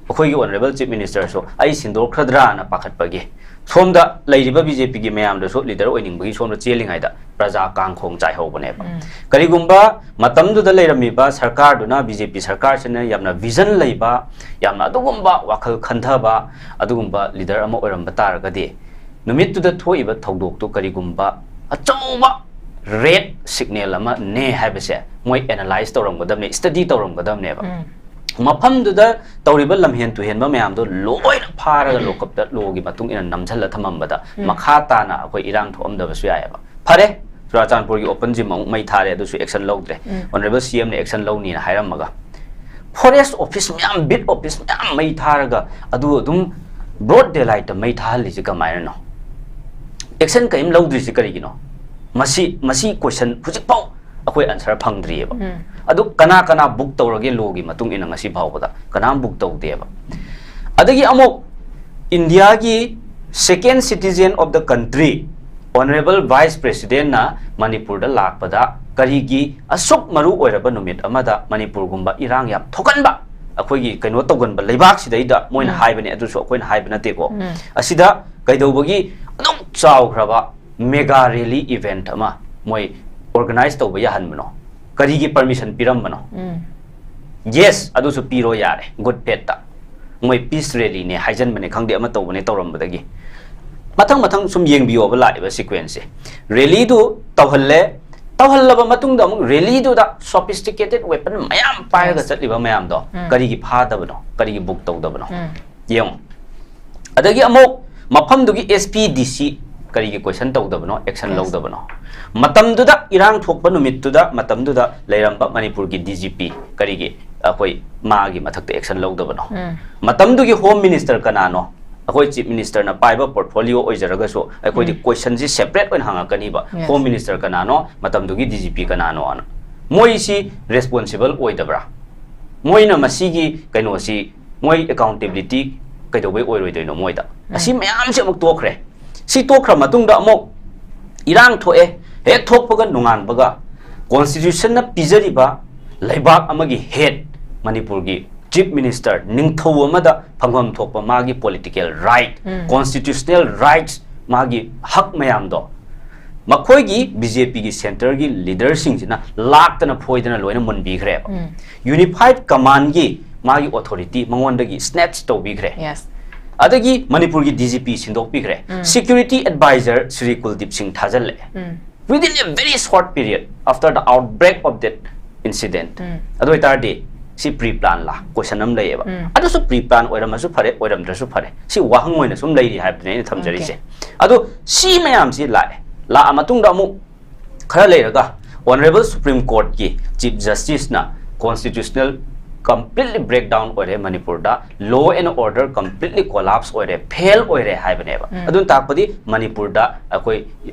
ꯑꯩꯈꯣꯏꯒꯤ Honourable Chief Minister ꯁꯨ ꯑꯩ ꯁꯤꯟꯗꯣꯛꯈ꯭ꯔꯗ꯭ꯔꯥꯅ ꯄꯥꯈꯠꯄꯒꯤ, ꯁꯣꯝꯗ ꯂꯩꯔꯤꯕ B J P ꯒꯤ ꯃꯌꯥꯝꯗꯁꯨ leader ꯑꯣꯏꯅꯤꯡꯕꯒꯤ ꯁꯣꯝꯗ ꯆꯦꯜꯂꯤꯉꯩꯗ ꯄ꯭ꯔꯖꯥ ꯀꯥꯡꯈꯣꯡ ꯆꯥꯏꯍꯧꯕꯅꯦꯕ꯫ ꯎꯝ. ꯀꯔꯤꯒꯨꯝꯕ ꯃꯇꯝꯗꯨꯗ ꯂꯩꯔꯝꯃꯤꯕ ꯁꯔꯀꯥꯔꯗꯨꯅ, B J P ꯁꯔꯀꯥꯔꯁꯤꯅ ꯌꯥꯝꯅ vision ꯂꯩꯕ, ꯌꯥꯝꯅ ꯑꯗꯨꯒꯨꯝꯕ ꯋꯥꯈꯜ ꯈꯟꯊꯕ ꯑꯗꯨꯒꯨꯝꯕ leader ꯑꯃ ꯑꯣꯏꯔꯝꯕ ꯇꯥꯔꯒꯗꯤ ꯅꯨꯃꯤꯠꯇꯨꯗ ꯊꯣꯛꯏꯕ ꯊꯧꯗꯣꯛꯇꯨ ꯀꯔꯤꯒꯨꯝꯕ ꯑꯆꯧꯕ red signal ꯑꯃꯅꯦ ꯍꯥꯏꯕꯁꯦ ꯃꯣꯏ analyse ꯇꯧꯔꯝꯒꯗꯕꯅꯦ, study ꯇꯧꯔꯝꯒꯗꯕꯅꯦꯕ꯫ ꯎꯝ. ꯃꯐꯝꯗꯨꯗ ꯇꯧꯔꯤꯕ ꯂꯝꯍꯦꯟ ꯇꯨꯍꯦꯟꯕ ꯃꯌꯥꯝꯗꯣ ꯂꯣꯏꯅ ꯐꯥꯔꯒ ꯂꯣꯀꯞꯇ ꯂꯣꯒꯤ ꯃꯇꯨꯡ ꯏꯟꯅ ꯅꯝꯁꯤꯜꯂ ꯊꯝꯃꯝꯕꯗ ꯎꯝ. ꯃꯈꯥ ꯇꯥꯅ ꯑꯩꯈꯣꯏ ꯏꯔꯥꯡ ꯊꯣꯛꯑꯝꯗꯕꯁꯨ ꯌꯥꯏꯑꯕ꯫ ꯐꯔꯦ, ꯆꯨꯔꯥꯆꯥꯟꯄꯨꯔꯒꯤ open gym ꯑꯃꯨꯛ ꯃꯩ ꯊꯥꯔꯦ, ꯑꯗꯨꯁꯨ action ꯂꯧꯗ꯭ꯔꯦ꯫ ꯎꯝ. Honourable C M ꯅ action ꯂꯧꯅꯤꯅ ꯍꯥꯏꯔꯝꯃꯒ forest office ꯃꯌꯥꯝ, beat office ꯃꯌꯥꯝ ꯃꯩ ꯊꯥꯔꯒ ꯑꯗꯨ ꯑꯗꯨꯝ broad daylight ꯇ ꯃꯩ ꯊꯥꯍꯜꯂꯤꯁꯦ ꯀꯃꯥꯏꯅꯅꯣ? Action ꯀꯔꯤꯝ ꯂꯧꯗ꯭ꯔꯤꯁꯦ ꯀꯔꯤꯒꯤꯅꯣ? ꯃꯁꯤ, ꯃꯁꯤ question ꯍꯧꯖꯤꯛꯐꯥꯎ ꯑꯩꯈꯣꯏ answer ꯐꯪꯗ꯭ꯔꯤꯑꯕ꯫ ꯎꯝ. ꯑꯗꯨ ꯀꯅꯥ ꯀꯅꯥ book ꯇꯧꯔꯒꯦ ꯂꯣꯒꯤ ꯃꯇꯨꯡ ꯏꯟꯅ ꯉꯁꯤ ꯐꯥꯎꯕꯗ? ꯀꯅꯥꯝ book ꯇꯧꯗꯦꯕ꯫ ꯑꯗꯒꯤ ꯑꯃꯨꯛ ꯏꯟꯗꯤꯌꯥꯒꯤ second citizen of the country, Honourable Vice President ꯅ ꯃꯅꯤꯄꯨꯔꯗ ꯂꯥꯛꯄꯗ ꯀꯔꯤꯒꯤ ꯑꯁꯨꯛ ꯃꯔꯨ ꯑꯣꯏꯔꯕ ꯅꯨꯃꯤꯠ ꯑꯃꯗ ꯃꯅꯤꯄꯨꯔꯒꯨꯝꯕ ꯏꯔꯥꯡ ꯌꯥꯝ ꯊꯣꯛꯀꯟꯕ, ꯑꯩꯈꯣꯏꯒꯤ ꯀꯩꯅꯣ ꯇꯧꯒꯟꯕ ꯂꯩꯕꯥꯛꯁꯤꯗꯩꯗ ꯃꯣꯏꯅ ꯎꯝ. ꯍꯥꯏꯕꯅꯦ, ꯑꯗꯨꯁꯨ ꯑꯩꯈꯣꯏꯅ ꯍꯥꯏꯕ ꯅꯠꯇꯦꯀꯣ꯫ ꯎꯝ. ꯑꯁꯤꯗ ꯀꯩꯗꯧꯕꯒꯤ ꯑꯗꯨꯛ ꯆꯥꯎꯈ꯭ꯔꯕ mega rally event ꯑꯃ ꯃꯣꯏ organize ꯇꯧꯕ ꯌꯥꯍꯟꯕꯅꯣ? ꯀꯔꯤꯒꯤ permission ꯄꯤꯔꯝꯕꯅꯣ? ꯎꯝ. Yes, ꯑꯗꯨꯁꯨ ꯄꯤꯔꯣ ꯌꯥꯔꯦ, good faith ꯇ꯫ ꯃꯣꯏ ꯄꯤꯁ ꯔꯦꯂꯤꯅꯦ ꯍꯥꯏꯖꯟꯕꯅꯦ ꯈꯪꯗꯦ, ꯑꯃ ꯇꯧꯕꯅꯦ ꯇꯧꯔꯝꯕꯗꯒꯤ꯫ ꯃꯊꯪ ꯃꯊꯪ ꯁꯨꯝ ꯌꯦꯡꯕꯤꯌꯣꯕ ꯂꯥꯛꯏꯕ ꯁꯤꯀ꯭ꯋꯦꯟꯁꯁꯦ꯫ ꯔꯦꯂꯤꯗꯨ ꯇꯧꯍꯜꯂꯦ, ꯇꯧꯍꯜꯂꯕ ꯃꯇꯨꯡꯗ ꯑꯃꯨꯛ ꯔꯦꯂꯤꯗꯨꯗ ꯁꯣꯐꯤꯁꯇꯤꯀꯦꯇꯦꯠ ꯋꯦꯄꯟ ꯃꯌꯥꯝ ꯄꯥꯏꯔꯒ Yes. ꯆꯠꯂꯤꯕ ꯃꯌꯥꯝꯗꯣ ꯎꯝ. ꯀꯔꯤꯒꯤ ꯐꯥꯗꯕꯅꯣ, ꯀꯔꯤꯒꯤ ꯕꯨꯛ ꯇꯧꯗꯕꯅꯣ? ꯎꯝ. ꯌꯦꯡꯉꯣ꯫ ꯑꯗꯒꯤ ꯑꯃꯨꯛ ꯃꯐꯝꯗꯨꯒꯤ ꯑꯦꯁ ꯄꯤ, ꯗꯤ ꯁꯤ ꯀꯔꯤꯒꯤ ꯀꯣꯏꯁꯟ ꯇꯧꯗꯕꯅꯣ, ꯑꯦꯛꯁꯟ Yes. ꯂꯧꯗꯕꯅꯣ? ꯃꯇꯝꯗꯨꯗ, ꯏꯔꯥꯡ ꯊꯣꯛꯄ ꯅꯨꯃꯤꯠꯇꯨꯗ, ꯃꯇꯝꯗꯨꯗ ꯂꯩꯔꯝꯕ ꯃꯅꯤꯄꯨꯔꯒꯤ ꯗꯤ ꯖꯤ ꯄꯤ ꯀꯔꯤꯒꯤ ꯑꯩꯈꯣꯏ ꯃꯥꯒꯤ ꯃꯊꯛꯇ ꯑꯦꯛꯁꯟ ꯂꯧꯗꯕꯅꯣ? ꯎꯝ. ꯃꯇꯝꯗꯨꯒꯤ ꯍꯣꯝ ꯃꯤꯅꯤꯁꯇꯔ ꯀꯅꯥꯅꯣ? ꯑꯩꯈꯣꯏ ꯆꯤꯐ ꯃꯤꯅꯤꯁꯇꯔꯅ ꯄꯥꯏꯕ ꯄꯣꯔꯠꯐꯣꯂꯤꯑꯣ ꯑꯣꯏꯖꯔꯒꯁꯨ ꯑꯩꯈꯣꯏꯗꯤ ꯎꯝ. ꯀꯣꯏꯁꯟꯁꯤ ꯁꯦꯄꯔꯦꯠ ꯑꯣꯏꯅ ꯍꯪꯉꯛꯀꯅꯤꯕ꯫ Yes. ꯍꯣꯝ ꯃꯤꯅꯤꯁꯇꯔ ꯀꯅꯥꯅꯣ, ꯃꯇꯝꯗꯨꯒꯤ ꯗꯤ ꯖꯤ ꯄꯤ ꯀꯅꯥꯅꯣꯅ꯫ ꯃꯣꯏꯁꯤ ꯔꯦꯁꯄꯣꯟꯁꯤꯕꯜ ꯑꯣꯏꯗꯕ꯭ꯔꯥ? ꯃꯣꯏꯅ ꯃꯁꯤꯒꯤ ꯀꯩꯅꯣꯁꯤ, ꯃꯣꯏ ꯑꯦꯀꯥꯎꯟꯇꯦꯕꯤꯂꯤꯇꯤ ꯀꯩꯗꯧꯕꯩ ꯑꯣꯏꯔꯣꯏꯗꯣꯏꯅꯣ ꯃꯣꯏꯗ? ꯑꯁꯤ ꯎꯝ. ꯃꯌꯥꯝꯁꯦ ꯑꯃꯨꯛ ꯇꯣꯛꯈ꯭ꯔꯦ꯫ ꯁꯤ ꯇꯣꯛꯈ꯭ꯔ ꯃꯇꯨꯡꯗ ꯑꯃꯨꯛ ꯏꯔꯥꯡ ꯊꯣꯛꯑꯦ꯫ ꯍꯦꯛ ꯊꯣꯛꯄꯒ ꯅꯣꯡꯉꯥꯟꯕꯒ ꯀꯣꯟꯁꯇꯤꯇ꯭ꯌꯨꯁꯟꯅ ꯄꯤꯖꯔꯤꯕ ꯂꯩꯕꯥꯛ ꯑꯃꯒꯤ ꯍꯦꯗ, ꯃꯅꯤꯄꯨꯔꯒꯤ ꯆꯤꯐ ꯃꯤꯅꯤꯁꯇꯔ, ꯅꯤꯡꯊꯧ ꯑꯃꯗ ꯐꯪꯐꯝ ꯊꯣꯛꯄ ꯃꯥꯒꯤ ꯄꯣꯂꯤꯇꯤꯀꯦꯜ ꯔꯥꯏꯠ, ꯎꯝ. ꯀꯣꯟꯁꯇꯤꯇ꯭ꯌꯨꯁꯅꯦꯜ ꯔꯥꯏꯠꯁ, ꯃꯥꯒꯤ ꯍꯛ ꯃꯌꯥꯝꯗꯣ ꯃꯈꯣꯏꯒꯤ ꯕꯤ ꯖꯦ ꯄꯤꯒꯤ ꯁꯦꯟꯇꯔꯒꯤ ꯂꯤꯗꯔꯁꯤꯡꯁꯤꯅ ꯂꯥꯛꯇꯅ ꯐꯣꯏꯗꯅ ꯂꯣꯏꯅ ꯃꯨꯟꯕꯤꯈ꯭ꯔꯦꯕ꯫ ꯎꯝ. ꯌꯨꯅꯤꯐꯥꯏꯗ ꯀꯃꯥꯟꯒꯤ ꯃꯥꯒꯤ ꯑꯣꯊꯣꯔꯤꯇꯤ ꯃꯉꯣꯟꯗꯒꯤ ꯁ꯭ꯅꯦꯠꯆ ꯇꯧꯕꯤꯈ꯭ꯔꯦ꯫ Yes. ꯑꯗꯒꯤ ꯃꯅꯤꯄꯨꯔꯒꯤ ꯗꯤ ꯖꯤ ꯄꯤ ꯁꯤꯟꯗꯣꯛꯄꯤꯈ꯭ꯔꯦ꯫ ꯎꯝ. ꯁꯦꯀ꯭ꯌꯨꯔꯤꯇꯤ ꯑꯦꯗꯚꯥꯏꯖꯔ ꯁ꯭ꯔꯤ ꯀꯨꯜꯗꯤꯞ ꯁꯤꯡ ꯊꯥꯖꯤꯜꯂꯛꯑꯦ꯫ ꯎꯝ. Within a very short period after the outbreak of that incident. ꯎꯝ. ꯑꯗꯨ ꯑꯣꯏꯇꯥꯔꯗꯤ ꯁꯤ ꯄ꯭ꯔꯤ ꯄ꯭ꯂꯥꯟ ꯂꯥ ꯀꯣꯏꯁꯟ ꯑꯃ ꯂꯩꯌꯦꯕ꯫ ꯎꯝ. ꯑꯗꯨꯁꯨ ꯄ꯭ꯔꯤ ꯄ꯭ꯂꯥꯟ ꯑꯣꯏꯔꯝꯃꯁꯨ ꯐꯔꯦ, ꯑꯣꯏꯔꯝꯗ꯭ꯔꯁꯨ ꯐꯔꯦ, ꯁꯤ ꯋꯥꯍꯪ ꯑꯣꯏꯅ ꯁꯨꯝ ꯂꯩꯔꯤ ꯍꯥꯏꯕꯗꯨꯅꯦ ꯑꯩꯅ ꯊꯝꯖꯔꯤꯁꯦ꯫ ꯑꯗꯣ ꯁꯤ ꯃꯌꯥꯝꯁꯤ ꯂꯥꯛꯑꯦ, ꯂꯥꯛꯑ ꯃꯇꯨꯡꯗ ꯑꯃꯨꯛ ꯈꯔ ꯂꯩꯔꯒ ꯑꯣꯅꯔꯦꯕꯜ ꯁꯨꯄ꯭ꯔꯤꯝ ꯀꯣꯔꯠꯀꯤ ꯆꯤꯐ ꯖꯁꯇꯤꯁꯅ ꯀꯣꯟꯁꯇꯤꯇ꯭ꯌꯨꯁꯅꯦꯜ ꯀꯝꯄ꯭ꯂꯤꯠꯂꯤ ꯕ꯭ꯔꯦꯛ ꯗꯥꯎꯟ ꯑꯣꯏꯔꯦ, ꯃꯅꯤꯄꯨꯔꯗ law and order completely collapse ꯑꯣꯏꯔꯦ, ꯐꯦꯜ ꯑꯣꯏꯔꯦ ꯍꯥꯏꯕꯅꯦꯕ꯫ ꯎꯝ. ꯑꯗꯨꯅ ꯇꯥꯛꯄꯗꯤ ꯃꯅꯤꯄꯨꯔꯗ ꯑꯩꯈꯣꯏ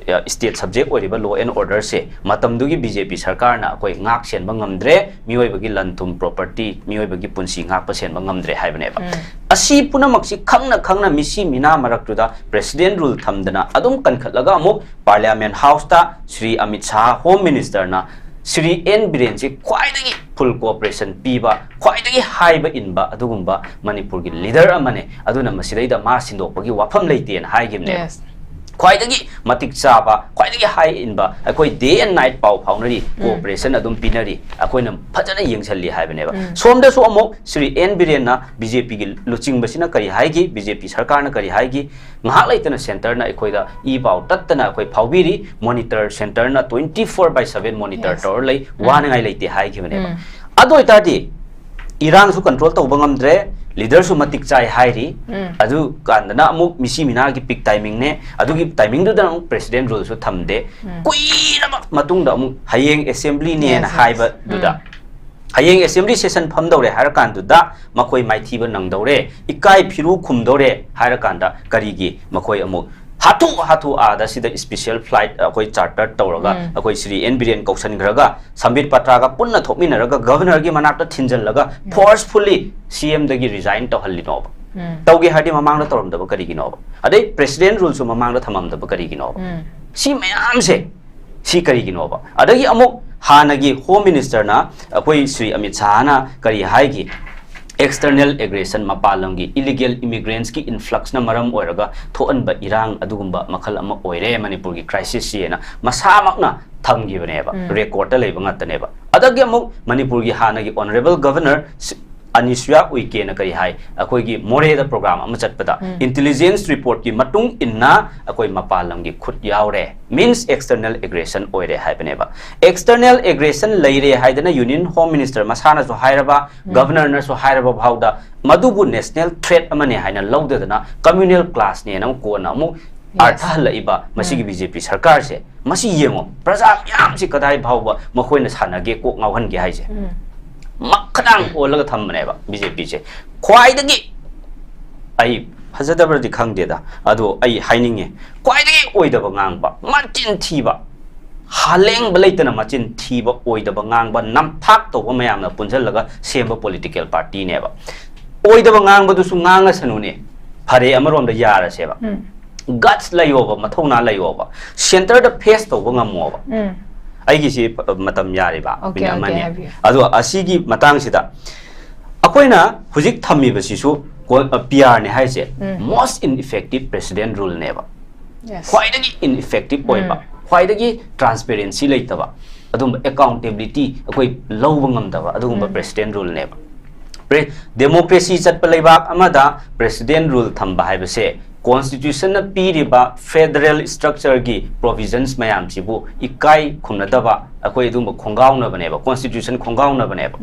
ꯁ꯭ꯇꯦꯠ ꯁꯕꯖꯦꯛ ꯑꯣꯏꯔꯤꯕ ꯂꯣ ꯑꯦꯟ ꯑꯣꯔꯗꯔꯁꯦ ꯃꯇꯝꯗꯨꯒꯤ ꯕꯤ ꯖꯦ ꯄꯤ ꯁꯔꯀꯥꯔꯅ ꯑꯩꯈꯣꯏ ꯉꯥꯛ ꯁꯦꯟꯕ ꯉꯝꯗ꯭ꯔꯦ, ꯃꯤꯑꯣꯏꯕꯒꯤ ꯂꯟ ꯊꯨꯝ, ꯄ꯭ꯔꯣꯄꯔꯇꯤ, ꯃꯤꯑꯣꯏꯕꯒꯤ ꯄꯨꯟꯁꯤ ꯉꯥꯛꯄ ꯁꯦꯟꯕ ꯉꯝꯗ꯭ꯔꯦ ꯍꯥꯏꯕꯅꯦꯕ꯫ ꯎꯝ. ꯑꯁꯤ ꯄꯨꯝꯅꯃꯛꯁꯤ ꯈꯪꯅ ꯈꯪꯅ ꯃꯤꯁꯤ ꯃꯤꯅꯥ ꯃꯔꯛꯇꯨꯗ ꯄ꯭ꯔꯦꯁꯤꯗꯦꯟ ꯔꯨꯜ ꯊꯝꯗꯅ ꯑꯗꯨꯝ ꯀꯟꯈꯠꯂꯒ ꯑꯃꯨꯛ ꯄꯥꯔꯂꯤꯌꯥꯃꯦꯟ ꯍꯥꯎꯁꯇ ꯁ꯭ꯔꯤ ꯑꯃꯤꯠ ꯁꯥꯍ ꯍꯣꯝ ꯃꯤꯅꯤꯁꯇꯔꯅ ꯁ꯭ꯔꯤ ꯑꯦꯟ ꯕꯤꯔꯦꯟꯁꯤ ꯈ꯭ꯋꯥꯏꯗꯒꯤ ꯐꯨꯜ ꯀꯣꯑꯣꯄꯔꯦꯁꯟ ꯄꯤꯕ, ꯈ꯭ꯋꯥꯏꯗꯒꯤ ꯍꯥꯏꯕ ꯏꯟꯕ ꯑꯗꯨꯒꯨꯝꯕ ꯃꯅꯤꯄꯨꯔꯒꯤ ꯂꯤꯗꯔ ꯑꯃꯅꯦ, ꯑꯗꯨꯅ ꯃꯁꯤꯗꯩꯗ ꯃꯥ ꯁꯤꯟꯗꯣꯛꯄꯒꯤ ꯋꯥꯐꯝ ꯂꯩꯇꯦꯅ ꯍꯥꯏꯈꯤꯕꯅꯦꯕ꯫ Yes. ꯈ꯭ꯋꯥꯏꯗꯒꯤ ꯃꯇꯤꯛ ꯆꯥꯕ, ꯈ꯭ꯋꯥꯏꯗꯒꯤ ꯍꯥꯏ ꯏꯟꯕ, ꯑꯩꯈꯣꯏ day and night ꯄꯥꯎ ꯐꯥꯎꯅꯔꯤ, cooperation ꯑꯗꯨꯝ ꯄꯤꯅꯔꯤ, ꯑꯩꯈꯣꯏꯅ ꯐꯖꯅ ꯌꯦꯡꯁꯤꯜꯂꯤ ꯍꯥꯏꯕꯅꯦꯕ꯫ ꯁꯣꯝꯗꯁꯨ ꯑꯃꯨꯛ ꯁ꯭ꯔꯤ ꯑꯦꯟ ꯕꯤꯔꯦꯟꯅ ꯕꯤ ꯖꯦ ꯄꯤꯒꯤ ꯂꯨꯆꯤꯡꯕꯁꯤꯅ ꯀꯔꯤ ꯍꯥꯏꯈꯤ, ꯕꯤ ꯖꯦ ꯄꯤ ꯁꯔꯀꯥꯔꯅ ꯀꯔꯤ ꯍꯥꯏꯈꯤ, ꯉꯥꯏꯍꯥꯛ ꯂꯩꯇꯅ centreꯅ ꯑꯩꯈꯣꯏꯗ ꯏ ꯄꯥꯎ ꯇꯠꯇꯅ ꯑꯩꯈꯣꯏ ꯐꯥꯎꯕꯤꯔꯤ, monitor, centreꯅ twenty four by seven monitor ꯇꯧꯔ ꯂꯩ, ꯋꯥꯅꯉꯥꯏ ꯂꯩꯇꯦ ꯍꯥꯏꯈꯤꯕꯅꯦꯕ꯫ ꯑꯗꯨ ꯑꯣꯏꯇꯥꯔꯗꯤ ꯏꯔꯥꯡꯁꯨ control ꯇꯧꯕ ꯉꯝꯗ꯭ꯔꯦ, leaderꯁꯨ ꯃꯇꯤꯛ ꯆꯥꯏ ꯍꯥꯏꯔꯤ, ꯑꯗꯨ ꯀꯥꯟꯗꯅ ꯑꯃꯨꯛ ꯃꯤꯁꯤ ꯃꯤꯅꯥꯒꯤ peak timeꯅꯦ, ꯑꯗꯨꯒꯤ timeꯗꯨꯗ ꯑꯃꯨꯛ president ruleꯁꯨ ꯊꯝꯗꯦ꯫ ꯀꯨꯏꯔꯕ ꯃꯇꯨꯡꯗ ꯑꯃꯨꯛ ꯍꯌꯦꯡ assemblyꯅꯦꯅ ꯍꯥꯏꯕꯗꯨꯗ, ꯍꯌꯦꯡ assembly session ꯐꯝꯗꯧꯔꯦ ꯍꯥꯏꯔꯀꯥꯟꯗꯨꯗ ꯃꯈꯣꯏ ꯃꯥꯏꯊꯤꯕ ꯅꯪꯗꯧꯔꯦ, ꯏꯀꯥꯏ ꯐꯤꯔꯨ ꯈꯨꯝꯗꯧꯔꯦ ꯍꯥꯏꯔꯀꯥꯟꯗ ꯀꯔꯤꯒꯤ ꯃꯈꯣꯏ ꯑꯃꯨꯛ ꯍꯥꯊꯨ ꯍꯥꯊꯨ ꯑꯥꯗ ꯁꯤꯗ special flight ꯑꯩꯈꯣꯏ charter ꯇꯧꯔꯒ ꯑꯩꯈꯣꯏ ꯁ꯭ꯔꯤ ꯑꯦꯟ ꯕꯤꯔꯦꯟ ꯀꯧꯁꯟꯈ꯭ꯔꯒ ꯁꯝꯕꯤꯠ ꯄꯇ꯭ꯔꯥꯒ ꯄꯨꯟꯅ ꯊꯣꯛꯃꯤꯟꯅꯔꯒ governorꯒꯤ ꯃꯅꯥꯛꯇ ꯊꯤꯟꯖꯜꯂꯒ forcefully ꯁꯤ ꯑꯦꯝꯗꯒꯤ resign ꯇꯧꯍꯜꯂꯤꯅꯣꯕ? ꯇꯧꯒꯦ ꯍꯥꯏꯔꯗꯤ ꯃꯃꯥꯡꯗ ꯇꯧꯔꯝꯗꯕ ꯀꯔꯤꯒꯤꯅꯣꯕ? ꯑꯗꯩ president ruleꯁꯨ ꯃꯃꯥꯡꯗ ꯊꯝꯃꯝꯗꯕ ꯀꯔꯤꯒꯤꯅꯣꯕ? ꯁꯤ ꯃꯌꯥꯝꯁꯦ, ꯁꯤ ꯀꯔꯤꯒꯤꯅꯣꯕ? ꯑꯗꯒꯤ ꯑꯃꯨꯛ ꯍꯥꯟꯅꯒꯤ home ministerꯅ, ꯑꯩꯈꯣꯏ ꯁ꯭ꯔꯤ ꯑꯃꯤꯠ ꯁꯥꯍꯅ ꯀꯔꯤ ꯍꯥꯏꯈꯤ? External aggression, ꯃꯄꯥꯟ ꯂꯝꯒꯤ illegal immigrants ꯀꯤ influx ꯅ ꯃꯔꯝ ꯑꯣꯏꯔꯒ ꯊꯣꯛꯍꯟꯕ ꯏꯔꯥꯡ ꯑꯗꯨꯒꯨꯝꯕ ꯃꯈꯜ ꯑꯃ ꯑꯣꯏꯔꯦ ꯃꯅꯤꯄꯨꯔꯒꯤ crisis ꯁꯤ ꯍꯥꯏꯅ ꯃꯁꯥꯃꯛꯅ ꯊꯝꯈꯤꯕꯅꯦꯕ, record ꯇ ꯂꯩꯕ ꯉꯥꯛꯇꯅꯦꯕ꯫ ꯑꯗꯒꯤ ꯑꯃꯨꯛ ꯃꯅꯤꯄꯨꯔꯒꯤ ꯍꯥꯟꯅꯒꯤ honourable governor ꯁ-, ꯑꯅꯤꯁꯨꯌꯥ ꯎꯏꯀꯦꯅ ꯀꯔꯤ ꯍꯥꯏ, ꯑꯩꯈꯣꯏꯒꯤ ꯃꯣꯔꯦꯗ program ꯑꯃ ꯆꯠꯄꯗ intelligence report ꯀꯤ ꯃꯇꯨꯡ ꯏꯟꯅ ꯑꯩꯈꯣꯏ ꯃꯄꯥꯟ ꯂꯝꯒꯤ ꯈꯨꯠ ꯌꯥꯎꯔꯦ, means external aggression ꯑꯣꯏꯔꯦ ꯍꯥꯏꯕꯅꯦꯕ꯫ External aggression ꯂꯩꯔꯦ ꯍꯥꯏꯗꯅ union home minister ꯃꯁꯥꯅꯁꯨ ꯍꯥꯏꯔꯕ, governorꯅꯁꯨ ꯍꯥꯏꯔꯕ ꯐꯥꯎꯗ ꯃꯗꯨꯕꯨ national threat ꯑꯃꯅꯦ ꯍꯥꯏꯅ ꯂꯧꯗꯗꯅ communal clash ꯅꯦꯅ ꯑꯃꯨꯛ ꯀꯣꯟꯅ ꯑꯃꯨꯛ ꯑꯥꯔꯊ ꯍꯜꯂꯛꯏꯕ ꯃꯁꯤꯒꯤ ꯕꯤ ꯖꯦ ꯄꯤ ꯁꯔꯀꯥꯔꯁꯦ, ꯃꯁꯤ ꯌꯦꯡꯉꯣ, ꯄ꯭ꯔꯖꯥ ꯃꯌꯥꯝꯁꯤ ꯀꯗꯥꯏ ꯐꯥꯎꯕ ꯃꯈꯣꯏꯅ ꯁꯥꯟꯅꯒꯦ, ꯀꯣꯛ ꯉꯥꯎꯍꯟꯒꯦ ꯍꯥꯏꯁꯦ? ꯃꯈꯗꯥꯡ ꯑꯣꯜꯂꯒ ꯊꯝꯕꯅꯦꯕ ꯕꯤ ꯖꯦ ꯄꯤꯁꯦ꯫ ꯈ꯭ꯋꯥꯏꯗꯒꯤ, ꯑꯩ ꯐꯖꯗꯕ꯭ꯔꯗꯤ ꯈꯪꯗꯦꯗ, ꯑꯗꯣ ꯑꯩ ꯍꯥꯏꯅꯤꯡꯉꯦ, ꯈ꯭ꯋꯥꯏꯗꯒꯤ ꯑꯣꯏꯗꯕ ꯉꯥꯡꯕ, ꯃꯆꯤꯟ ꯊꯤꯕ, ꯍꯥꯂꯦꯡꯕ ꯂꯩꯇꯅ ꯃꯆꯤꯟ ꯊꯤꯕ, ꯑꯣꯏꯗꯕ ꯉꯥꯡꯕ, ꯅꯝꯊꯥꯛ ꯇꯧꯕ ꯃꯌꯥꯝꯅ ꯄꯨꯟꯁꯤꯜꯂꯒ ꯁꯦꯝꯕ political party ꯅꯦꯕ꯫ ꯑꯣꯏꯗꯕ ꯉꯥꯡꯕꯗꯨꯁꯨ ꯉꯥꯡꯉꯁꯅꯨꯅꯦ, ꯐꯔꯦ, ꯑꯃꯔꯣꯝꯗ ꯌꯥꯔꯁꯦꯕ꯫ Guts ꯂꯩꯌꯣꯕ, ꯃꯊꯧꯅꯥ ꯂꯩꯌꯣꯕ, centre ꯗ face ꯇꯧꯕ ꯉꯝꯃꯣꯕ꯫ ꯑꯩꯒꯤꯁꯤ ꯄ-, ꯃꯇꯝ ꯌꯥꯔꯤꯕ, okay, minute okay, ꯑꯃꯅꯤ꯫ ꯍꯥꯏꯕꯤꯌꯨ꯫ ꯑꯗꯣ ꯑꯁꯤꯒꯤ ꯃꯇꯥꯡꯁꯤꯗ ꯑꯩꯈꯣꯏꯅ ꯍꯧꯖꯤꯛ ꯊꯝꯃꯤꯕꯁꯤꯁꯨ ꯀꯣ-, ꯑ, ꯄꯤ ꯑꯥꯔ ꯅꯦ ꯍꯥꯏꯁꯦ, most ineffective president rule ꯅꯦꯕ꯫ ꯈ꯭ꯋꯥꯏꯗꯒꯤ ineffective ꯑꯣꯏꯕ, ꯈ꯭ꯋꯥꯏꯗꯒꯤ transparency ꯂꯩꯇꯕ, ꯑꯗꯨꯒꯨꯝꯕ accountability ꯑꯩꯈꯣꯏ ꯂꯧꯕ ꯉꯝꯗꯕ ꯑꯗꯨꯒꯨꯝꯕ president ruleꯅꯦꯕ꯫ Democracy ꯆꯠꯄ ꯂꯩꯕꯥꯛ ꯑꯃꯗ president rule ꯊꯝꯕ ꯍꯥꯏꯕꯁꯦ constitutionꯅ ꯄꯤꯔꯤꯕ federal structureꯒꯤ provisions ꯃꯌꯥꯝꯁꯤꯕꯨ ꯏꯀꯥꯏ ꯈꯨꯝꯅꯗꯕ ꯑꯩꯈꯣꯏ ꯑꯗꯨꯒꯨꯝꯕ ꯈꯣꯡꯒꯥꯎꯅꯕꯅꯦꯕ, constitution ꯈꯣꯡꯒꯥꯎꯅꯕꯅꯦꯕ꯫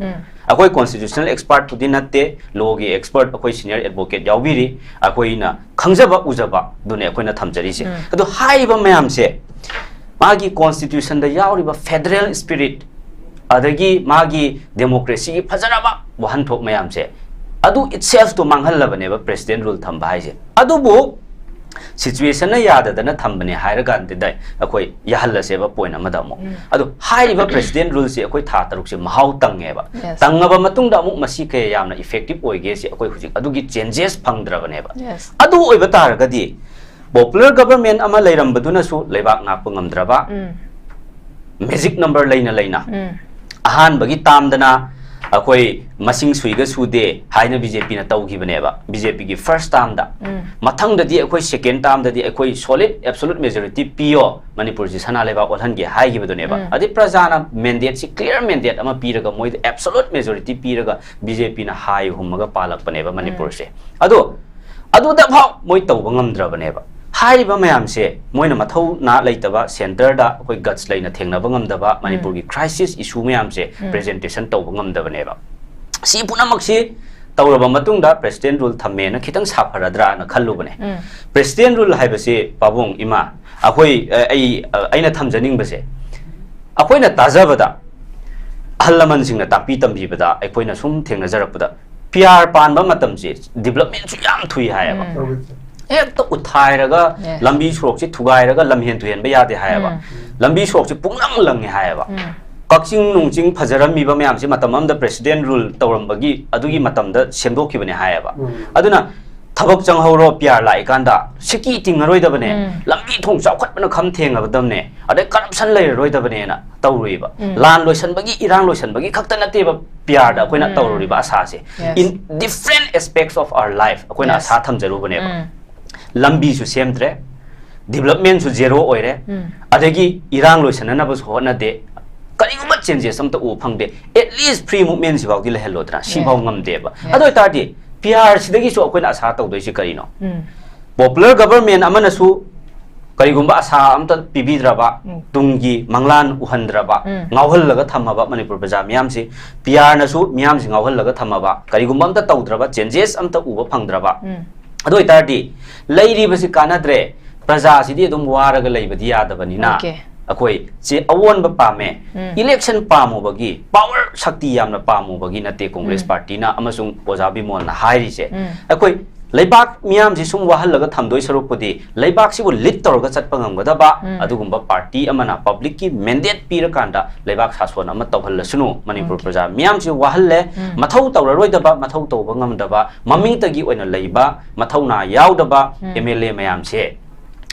ꯑꯩꯈꯣꯏ constitutional expertꯄꯨꯗꯤ ꯅꯠꯇꯦ, lawꯒꯤ expert ꯑꯩꯈꯣꯏ senior advocate ꯌꯥꯎꯕꯤꯔꯤ, ꯑꯩꯈꯣꯏꯅ ꯈꯪꯖꯕ ꯎꯖꯕꯗꯨꯅꯦ ꯑꯩꯈꯣꯏꯅ ꯊꯝꯖꯔꯤꯁꯦ꯫ ꯑꯗꯣ ꯍꯥꯏꯔꯤꯕ ꯃꯌꯥꯝꯁꯦ ꯃꯥꯒꯤ constitutionꯗ ꯌꯥꯎꯔꯤꯕ federal spirit ꯑꯗꯒꯤ ꯃꯥꯒꯤ democracyꯒꯤ ꯐꯖꯔꯕ ꯋꯥꯍꯟꯊꯣꯛ ꯃꯌꯥꯝꯁꯦ ꯑꯗꯨ itselfꯇꯣ ꯃꯥꯡꯍꯜꯂꯕꯅꯦꯕ president rule ꯊꯝꯕ ꯍꯥꯏꯁꯦ꯫ ꯑꯗꯨꯕꯨ situationꯅ ꯌꯥꯗꯗꯅ ꯊꯝꯕꯅꯦ ꯍꯥꯏꯔꯀꯥꯟꯗꯨꯗ ꯑꯩꯈꯣꯏ ꯌꯥꯍꯜꯂꯁꯦꯕ point ꯑꯃꯗ ꯑꯃꯨꯛ꯫ ꯑꯗꯣ ꯍꯥꯏꯔꯤꯕ president ruleꯁꯦ ꯑꯩꯈꯣꯏ ꯊꯥ ꯇꯔꯨꯛꯁꯦ ꯃꯍꯥꯎ ꯇꯪꯉꯦꯕ꯫ ꯇꯪꯉꯕ ꯃꯇꯨꯡꯗ ꯑꯃꯨꯛ ꯃꯁꯤ ꯀꯌꯥ ꯌꯥꯝꯅ effective ꯑꯣꯏꯒꯦꯁꯦ ꯑꯩꯈꯣꯏ ꯍꯧꯖꯤꯛ ꯑꯗꯨꯒꯤ changes ꯐꯪꯗ꯭ꯔꯕꯅꯦꯕ꯫ ꯑꯗꯨ ꯑꯣꯏꯕ ꯇꯥꯔꯒꯗꯤ popular government ꯑꯃ ꯂꯩꯔꯝꯕꯗꯨꯅꯁꯨ ꯂꯩꯕꯥꯛ ꯉꯥꯛꯄ ꯉꯝꯗ꯭ꯔꯕ, magic number ꯂꯩꯅ ꯂꯩꯅ ꯑꯍꯥꯟꯕꯒꯤ termꯗꯅ ꯑꯩꯈꯣꯏ ꯃꯁꯤꯡ ꯁꯨꯏꯒ ꯁꯨꯗꯦ ꯍꯥꯏꯅ BJPꯅ ꯇꯧꯈꯤꯕꯅꯦꯕ, BJPꯒꯤ first termꯗ꯫ ꯃꯊꯪꯗꯗꯤ ꯑꯩꯈꯣꯏ second termꯗꯗꯤ ꯑꯩꯈꯣꯏ solid absolute majority ꯄꯤꯌꯣ, ꯃꯅꯤꯄꯨꯔꯁꯤ ꯁꯅꯥ ꯂꯩꯕꯥꯛ ꯑꯣꯜꯍꯟꯒꯦ ꯍꯥꯏꯈꯤꯕꯗꯨꯅꯦꯕ꯫ ꯑꯗꯩ ꯄ꯭ꯔꯖꯥꯅ mandateꯁꯤ clear mandate ꯑꯃ ꯄꯤꯔꯒ ꯃꯣꯏꯗ absolute majority ꯄꯤꯔꯒ BJPꯅ ꯍꯥꯏ ꯍꯨꯝꯃꯒ ꯄꯥꯜꯂꯛꯄꯅꯦꯕ ꯃꯅꯤꯄꯨꯔꯁꯦ꯫ ꯑꯗꯣ ꯑꯗꯨꯗ ꯐꯥꯎ ꯃꯣꯏ ꯇꯧꯕ ꯉꯝꯗ꯭ꯔꯕꯅꯦꯕ꯫ ꯍꯥꯏꯔꯤꯕ ꯃꯌꯥꯝꯁꯦ ꯃꯣꯏꯅ ꯃꯊꯧꯅꯥ ꯂꯩꯇꯕ, centreꯗ ꯑꯩꯈꯣꯏ guts ꯂꯩꯅ ꯊꯦꯡꯅꯕ ꯉꯝꯗꯕ, ꯃꯅꯤꯄꯨꯔꯒꯤ crisis issue ꯃꯌꯥꯝꯁꯦ presentation ꯇꯧꯕ ꯉꯝꯗꯕꯅꯦꯕ꯫ ꯁꯤ ꯄꯨꯝꯅꯃꯛꯁꯤ ꯇꯧꯔꯕ ꯃꯇꯨꯡꯗ president rule ꯊꯝꯃꯦꯅ ꯈꯤꯇꯪ ꯁꯥꯐꯔꯗ꯭ꯔꯥꯅ ꯈꯜꯂꯨꯕꯅꯦ꯫ President rule ꯍꯥꯏꯕꯁꯤ ꯄꯥꯕꯨꯡ, ꯏꯃꯥ, ꯑꯩꯈꯣꯏ, ꯑ, ꯑꯩ, ꯑ, ꯑꯩꯅ ꯊꯝꯖꯅꯤꯡꯕꯁꯦ, ꯑꯩꯈꯣꯏꯅ ꯇꯥꯖꯕꯗ, ꯑꯍꯜ ꯂꯃꯟꯁꯤꯡꯅ ꯇꯥꯛꯄꯤ ꯇꯝꯕꯤꯕꯗ ꯑꯩꯈꯣꯏꯅ ꯁꯨꯝ ꯊꯦꯡꯅꯖꯔꯛꯄꯗ, PR ꯄꯥꯟꯕ ꯃꯇꯝꯁꯦ developmentꯁꯨ ꯌꯥꯝ ꯊꯨꯏ ꯍꯥꯏꯌꯦꯕ꯫ ꯍꯦꯛꯇ ꯎꯠꯊꯥꯏꯔꯒ ꯂꯝꯕꯤ ꯁꯣꯔꯣꯛꯁꯦ ꯊꯨꯒꯥꯏꯔꯒ ꯂꯝꯍꯦꯟ ꯇꯨꯍꯦꯟꯕ ꯌꯥꯗꯦ ꯍꯥꯏꯌꯦꯕ꯫ ꯂꯝꯕꯤ ꯁꯣꯔꯣꯛꯁꯦ ꯄꯨꯡꯂꯪ ꯂꯪꯉꯦ ꯍꯥꯏꯌꯦꯕ꯫ ꯀꯛꯆꯤꯡ ꯅꯨꯡꯆꯤꯡ ꯐꯖꯔꯝꯃꯤꯕ ꯃꯌꯥꯝꯁꯦ ꯃꯇꯝ ꯑꯃꯗ president rule ꯇꯧꯔꯝꯕꯒꯤ ꯑꯗꯨꯒꯤ ꯃꯇꯝꯗ ꯁꯦꯝꯗꯣꯛꯈꯤꯕꯅꯦ ꯍꯥꯏꯌꯦꯕ꯫ ꯑꯗꯨꯅ ꯊꯕꯛ ꯆꯪꯍꯧꯔꯣ, PR ꯂꯥꯛꯏꯀꯥꯟꯗ ꯁꯤꯀꯤ ꯇꯤꯡꯉꯔꯣꯏꯗꯕꯅꯦ, ꯂꯝꯕꯤ ꯊꯣꯡ ꯆꯥꯎꯈꯠꯄꯅ ꯈꯝ ꯊꯦꯡꯉꯕꯗꯕꯅꯦ, ꯑꯗꯩ corruption ꯂꯩꯔꯔꯣꯏꯗꯕꯅꯦꯅ ꯇꯧꯔꯨꯏꯕ꯫ ꯂꯥꯟ ꯂꯣꯏꯁꯟꯕꯒꯤ, ꯏꯔꯥꯡ ꯂꯣꯏꯁꯟꯕꯒꯤ ꯈꯛꯇ ꯅꯠꯇꯦꯕ PRꯗ ꯑꯩꯈꯣꯏꯅ ꯇꯧꯔꯨꯔꯤꯕ ꯑꯁꯥꯁꯦ꯫ In different aspects of our life ꯑꯩꯈꯣꯏꯅ ꯑꯁꯥ ꯊꯝꯖꯔꯨꯕꯅꯦꯕ꯫ ꯂꯝꯕꯤꯁꯨ ꯁꯦꯝꯗ꯭ꯔꯦ, ꯗꯤꯕ꯭ꯂꯞꯃꯦꯟꯁꯨ ꯖꯦꯔꯣ ꯑꯣꯏꯔꯦ, ꯑꯗꯒꯤ ꯏꯔꯥꯡ ꯂꯣꯏꯁꯟꯅꯅꯕꯁꯨ ꯍꯣꯠꯅꯗꯦ, ꯀꯔꯤꯒꯨꯝꯕ ꯆꯦꯟꯖꯦꯁ ꯑꯝꯇ ꯎꯕ ꯐꯪꯗꯦ꯫ ꯑꯦꯠ ꯂꯤꯁ ꯐ꯭ꯔꯤ ꯃꯨꯚꯃꯦꯟꯁꯤꯐꯥꯎꯗꯤ ꯂꯩꯍꯜꯂꯣꯗꯅ, ꯁꯤꯐꯥꯎ ꯉꯝꯗꯦꯕ꯫ ꯑꯗꯨ ꯑꯣꯏꯇꯥꯔꯗꯤ ꯄꯤ ꯑꯥꯔ ꯁꯤꯗꯒꯤꯁꯨ ꯑꯩꯈꯣꯏꯅ ꯑꯁꯥ ꯇꯧꯗꯣꯏꯁꯤ ꯀꯔꯤꯅꯣ? ꯄꯣꯄꯨꯂꯔ ꯒꯕꯔꯃꯦꯟ ꯑꯃꯅꯁꯨ ꯀꯔꯤꯒꯨꯝꯕ ꯑꯁꯥ ꯑꯝꯇ ꯄꯤꯕꯤꯗ꯭ꯔꯕ, ꯎꯝ꯫ ꯇꯨꯡꯒꯤ ꯃꯪꯂꯥꯟ ꯎꯍꯟꯗ꯭ꯔꯕ, ꯎꯝ꯫ ꯉꯥꯎꯍꯜꯂꯒ ꯊꯝꯃꯕ ꯃꯅꯤꯄꯨꯔ ꯄ꯭ꯔꯖꯥ ꯃꯤꯌꯥꯝꯁꯤ, ꯄꯤ ꯑꯥꯔꯅꯁꯨ ꯃꯤꯌꯥꯝꯁꯤ ꯉꯥꯎꯍꯜꯂꯒ ꯊꯝꯃꯕ, ꯀꯔꯤꯒꯨꯝꯕ ꯑꯝꯇ ꯇꯧꯗ꯭ꯔꯕ, ꯆꯦꯟꯖꯦꯁ ꯑꯝꯇ ꯎꯕ ꯐꯪꯗ꯭ꯔꯕ, ꯎꯝ꯫ ꯑꯗꯨ ꯑꯣꯏꯇꯥꯔꯗꯤ ꯂꯩꯔꯤꯕꯁꯤ ꯀꯥꯟꯅꯗ꯭ꯔꯦ, ꯄ꯭ꯔꯖꯥꯁꯤꯗꯤ ꯑꯗꯨꯝ ꯋꯥꯔꯒ ꯂꯩꯕꯗꯤ ꯌꯥꯗꯕꯅꯤꯅ, ꯑꯣꯀꯦ꯫ ꯑꯩꯈꯣꯏ ꯁꯤ ꯑꯑꯣꯟꯕ ꯄꯥꯝꯃꯦ, ꯎꯝ꯫ ꯏꯂꯦꯛꯁꯟ ꯄꯥꯝꯃꯨꯕꯒꯤ, ꯄꯥꯋꯔ ꯁꯛꯇꯤ ꯌꯥꯝꯅ ꯄꯥꯝꯃꯨꯕꯒꯤ ꯅꯠꯇꯦ ꯀꯣꯡꯒ꯭ꯔꯦꯁ ꯎꯝ꯫ ꯄꯥꯔꯇꯤꯅ ꯑꯃꯁꯨꯡ ꯑꯣꯖꯥ ꯕꯤꯃꯣꯜꯅ ꯍꯥꯏꯔꯤꯁꯦ꯫ ꯎꯝ꯫ ꯑꯩꯈꯣꯏ ꯂꯩꯕꯥꯛ ꯃꯤꯌꯥꯝꯁꯤ ꯁꯨꯝ ꯋꯥꯍꯜꯂꯒ ꯊꯝꯗꯣꯏ ꯁꯔꯨꯛꯄꯨꯗꯤ ꯂꯩꯕꯥꯛꯁꯤꯕꯨ ꯂꯤꯗ ꯇꯧꯔꯒ ꯆꯠꯄ ꯉꯝꯒꯗꯕ ꯎꯝ꯫ ꯑꯗꯨꯒꯨꯝꯕ ꯄꯥꯔꯇꯤ ꯑꯃꯅ ꯄꯕ꯭ꯂꯤꯛꯀꯤ ꯃꯦꯟꯗꯦꯠ ꯄꯤꯔꯀꯥꯟꯗ ꯂꯩꯕꯥꯛ ꯁꯥꯁꯣꯟ ꯑꯃ ꯇꯧꯍꯜꯂꯁꯅꯨ꯫ ꯃꯅꯤꯄꯨꯔ ꯑꯣꯀꯦ꯫ ꯄ꯭ꯔꯖꯥ ꯃꯤꯌꯥꯝꯁꯤ ꯋꯥꯍꯜꯂꯦ, ꯎꯝ꯫ ꯃꯊꯧ ꯇꯧꯔꯔꯣꯏꯗꯕ, ꯃꯊꯧ ꯇꯧꯕ ꯉꯝꯗꯕ, ꯃꯃꯤꯡꯇꯒꯤ ꯑꯣꯏꯅ ꯂꯩꯕ, ꯃꯊꯧꯅꯥ ꯌꯥꯎꯗꯕ ꯎꯝ꯫ ꯑꯦꯝ ꯑꯦꯜ ꯑꯦ ꯃꯌꯥꯝꯁꯦ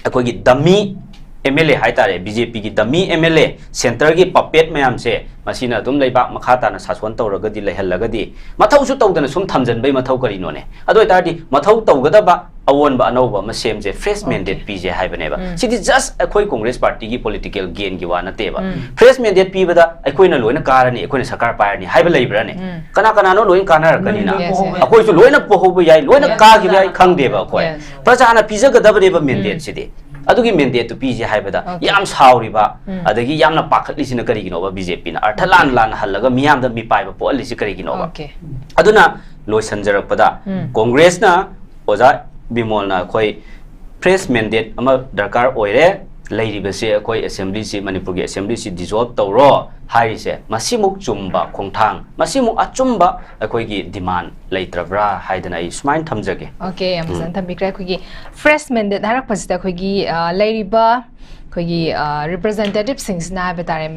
ꯑꯩꯈꯣꯏꯒꯤ ꯗꯝꯃꯤ ꯑꯦꯝ ꯑꯦꯜ ꯑꯦ ꯍꯥꯏꯇꯥꯔꯦ, ꯕꯤ ꯖꯦ ꯄꯤꯒꯤ ꯗꯝꯃꯤ ꯑꯦꯝ ꯑꯦꯜ ꯑꯦ, ꯁꯦꯟꯇꯔꯒꯤ ꯄꯄꯦꯠ ꯃꯌꯥꯝꯁꯦ, ꯃꯁꯤꯅ ꯑꯗꯨꯝ ꯂꯩꯕꯥꯛ ꯃꯈꯥ ꯇꯥꯅ ꯁꯥꯁꯣꯟ ꯇꯧꯔꯒꯗꯤ, ꯂꯩꯍꯜꯂꯒꯗꯤ, ꯃꯊꯧꯁꯨ ꯇꯧꯗꯅ ꯁꯨꯝ ꯊꯝꯖꯤꯟꯕꯩ ꯃꯊꯧ ꯀꯔꯤꯅꯣꯅꯦ? ꯑꯗꯨ ꯑꯣꯏꯇꯥꯔꯗꯤ ꯃꯊꯧ ꯇꯧꯒꯗꯕ ꯑꯑꯣꯟꯕ ꯑꯅꯧꯕ ꯑꯃ ꯁꯦꯝꯁꯦ, ꯐ꯭ꯔꯦꯁ ꯑꯣꯀꯦ꯫ ꯃꯦꯟꯗꯦꯠ ꯄꯤꯁꯦ ꯍꯥꯏꯕꯅꯦꯕ꯫ ꯎꯝ꯫ ꯁꯤꯗꯤ ꯖꯁ ꯑꯩꯈꯣꯏ ꯀꯣꯡꯒ꯭ꯔꯦꯁ ꯄꯥꯔꯇꯤꯒꯤ ꯄꯣꯂꯤꯇꯤꯀꯦꯜ ꯒꯦꯟꯒꯤ ꯋꯥ ꯅꯠꯇꯦꯕ꯫ ꯎꯝ꯫ ꯐ꯭ꯔꯦꯁ ꯃꯦꯟꯗꯦꯠ ꯄꯤꯕꯗ ꯑꯩꯈꯣꯏꯅ ꯂꯣꯏꯅ ꯀꯥꯔꯅꯤ, ꯑꯩꯈꯣꯏꯅ ꯁꯔꯀꯥꯔ ꯄꯥꯏꯔꯅꯤ ꯍꯥꯏꯕ ꯂꯩꯕ꯭ꯔꯥꯅꯦ? ꯎꯝ꯫ ꯀꯅꯥ ꯀꯅꯥꯅꯣ ꯂꯣꯏꯅ ꯀꯥꯟꯅꯔꯛꯀꯅꯤꯅ? ꯎꯝ, yes, yes꯫ ꯑꯩꯈꯣꯏꯁꯨ ꯂꯣꯏꯅ ꯄꯣꯍꯧꯕ ꯌꯥꯏ, ꯂꯣꯏꯅ ꯌꯦꯁ꯫ ꯀꯥꯈꯤꯕ ꯌꯥꯏ, ꯈꯪꯗꯦꯕ ꯑꯩꯈꯣꯏ꯫ ꯌꯦꯁ꯫ ꯄ꯭ꯔꯖꯥꯅ ꯄꯤꯖꯒꯗꯕꯅꯦꯕ ꯎꯝ꯫ ꯃꯦꯟꯗꯦꯠꯁꯤꯗꯤ꯫ ꯑꯗꯨꯒꯤ ꯃꯦꯟꯗꯦꯠꯇꯨ ꯄꯤꯁꯦ ꯍꯥꯏꯕꯗ ꯑꯣꯀꯦ꯫ ꯌꯥꯝ ꯁꯥꯎꯔꯤꯕ, ꯎꯝ꯫ ꯑꯗꯒꯤ ꯌꯥꯝꯅ ꯄꯥꯈꯠꯂꯤꯁꯤꯅ ꯀꯔꯤꯒꯤꯅꯣꯕ? ꯕꯤ ꯖꯦ ꯄꯤꯅ ꯑꯔꯊ ꯂꯥꯟ ꯂꯥꯟꯅ ꯍꯜꯂꯒ ꯃꯤꯌꯥꯝꯗ ꯃꯤꯄꯥꯏꯕ ꯄꯣꯛꯍꯜꯂꯤꯁꯤ ꯀꯔꯤꯒꯤꯅꯣꯕ? ꯑꯣꯀꯦ꯫ ꯑꯗꯨꯅ ꯂꯣꯏꯁꯤꯟꯖꯔꯛꯄꯗ ꯎꯝ꯫ ꯀꯣꯡꯒ꯭ꯔꯦꯁꯅ, ꯑꯣꯖꯥ ꯕꯤꯃꯣꯜꯅ ꯑꯩꯈꯣꯏ ꯐ꯭ꯔꯦꯁ ꯃꯦꯟꯗꯦꯠ ꯑꯃ ꯗꯔꯀꯥꯔ ꯑꯣꯏꯔꯦ, ꯂꯩꯔꯤꯕꯁꯦ ꯑꯩꯈꯣꯏ ꯑꯦꯁꯦꯝꯕ꯭ꯂꯤꯁꯤ, ꯃꯅꯤꯄꯨꯔꯒꯤ ꯑꯦꯁꯦꯝꯕ꯭ꯂꯤꯁꯤ ꯗꯤꯖꯣꯜꯕ ꯇꯧꯔꯣ ꯍꯥꯏꯔꯤꯁꯦ, ꯃꯁꯤꯃꯨꯛ ꯆꯨꯝꯕ ꯈꯣꯡꯊꯥꯡ, ꯃꯁꯤꯃꯨꯛ ꯑꯆꯨꯝꯕ ꯑꯩꯈꯣꯏꯒꯤ ꯗꯤꯃꯥꯟ ꯂꯩꯇ꯭ꯔꯕ꯭ꯔꯥ ꯍꯥꯏꯗꯅ ꯑꯩ ꯁꯨꯃꯥꯏꯅ ꯊꯝꯖꯒꯦ꯫ ꯑꯣꯀꯦ, ꯌꯥꯝ ꯐꯖꯅ ꯎꯝ꯫ ꯊꯝꯕꯤꯈ꯭ꯔꯦ꯫ ꯑꯩꯈꯣꯏꯒꯤ ꯐ꯭ꯔꯦꯁ ꯃꯦꯟꯗꯦꯠ ꯍꯥꯏꯔꯛꯄꯁꯤꯗ ꯑꯩꯈꯣꯏꯒꯤ, ꯑ, ꯂꯩꯔꯤꯕ ꯑꯩꯈꯣꯏꯒꯤ, ꯑ, ꯔꯤꯄ꯭ꯔꯖꯦꯟꯇꯦꯇꯤꯚꯁꯤꯡꯁꯤꯅ ꯍꯥꯏꯕ ꯇꯥꯔꯦ,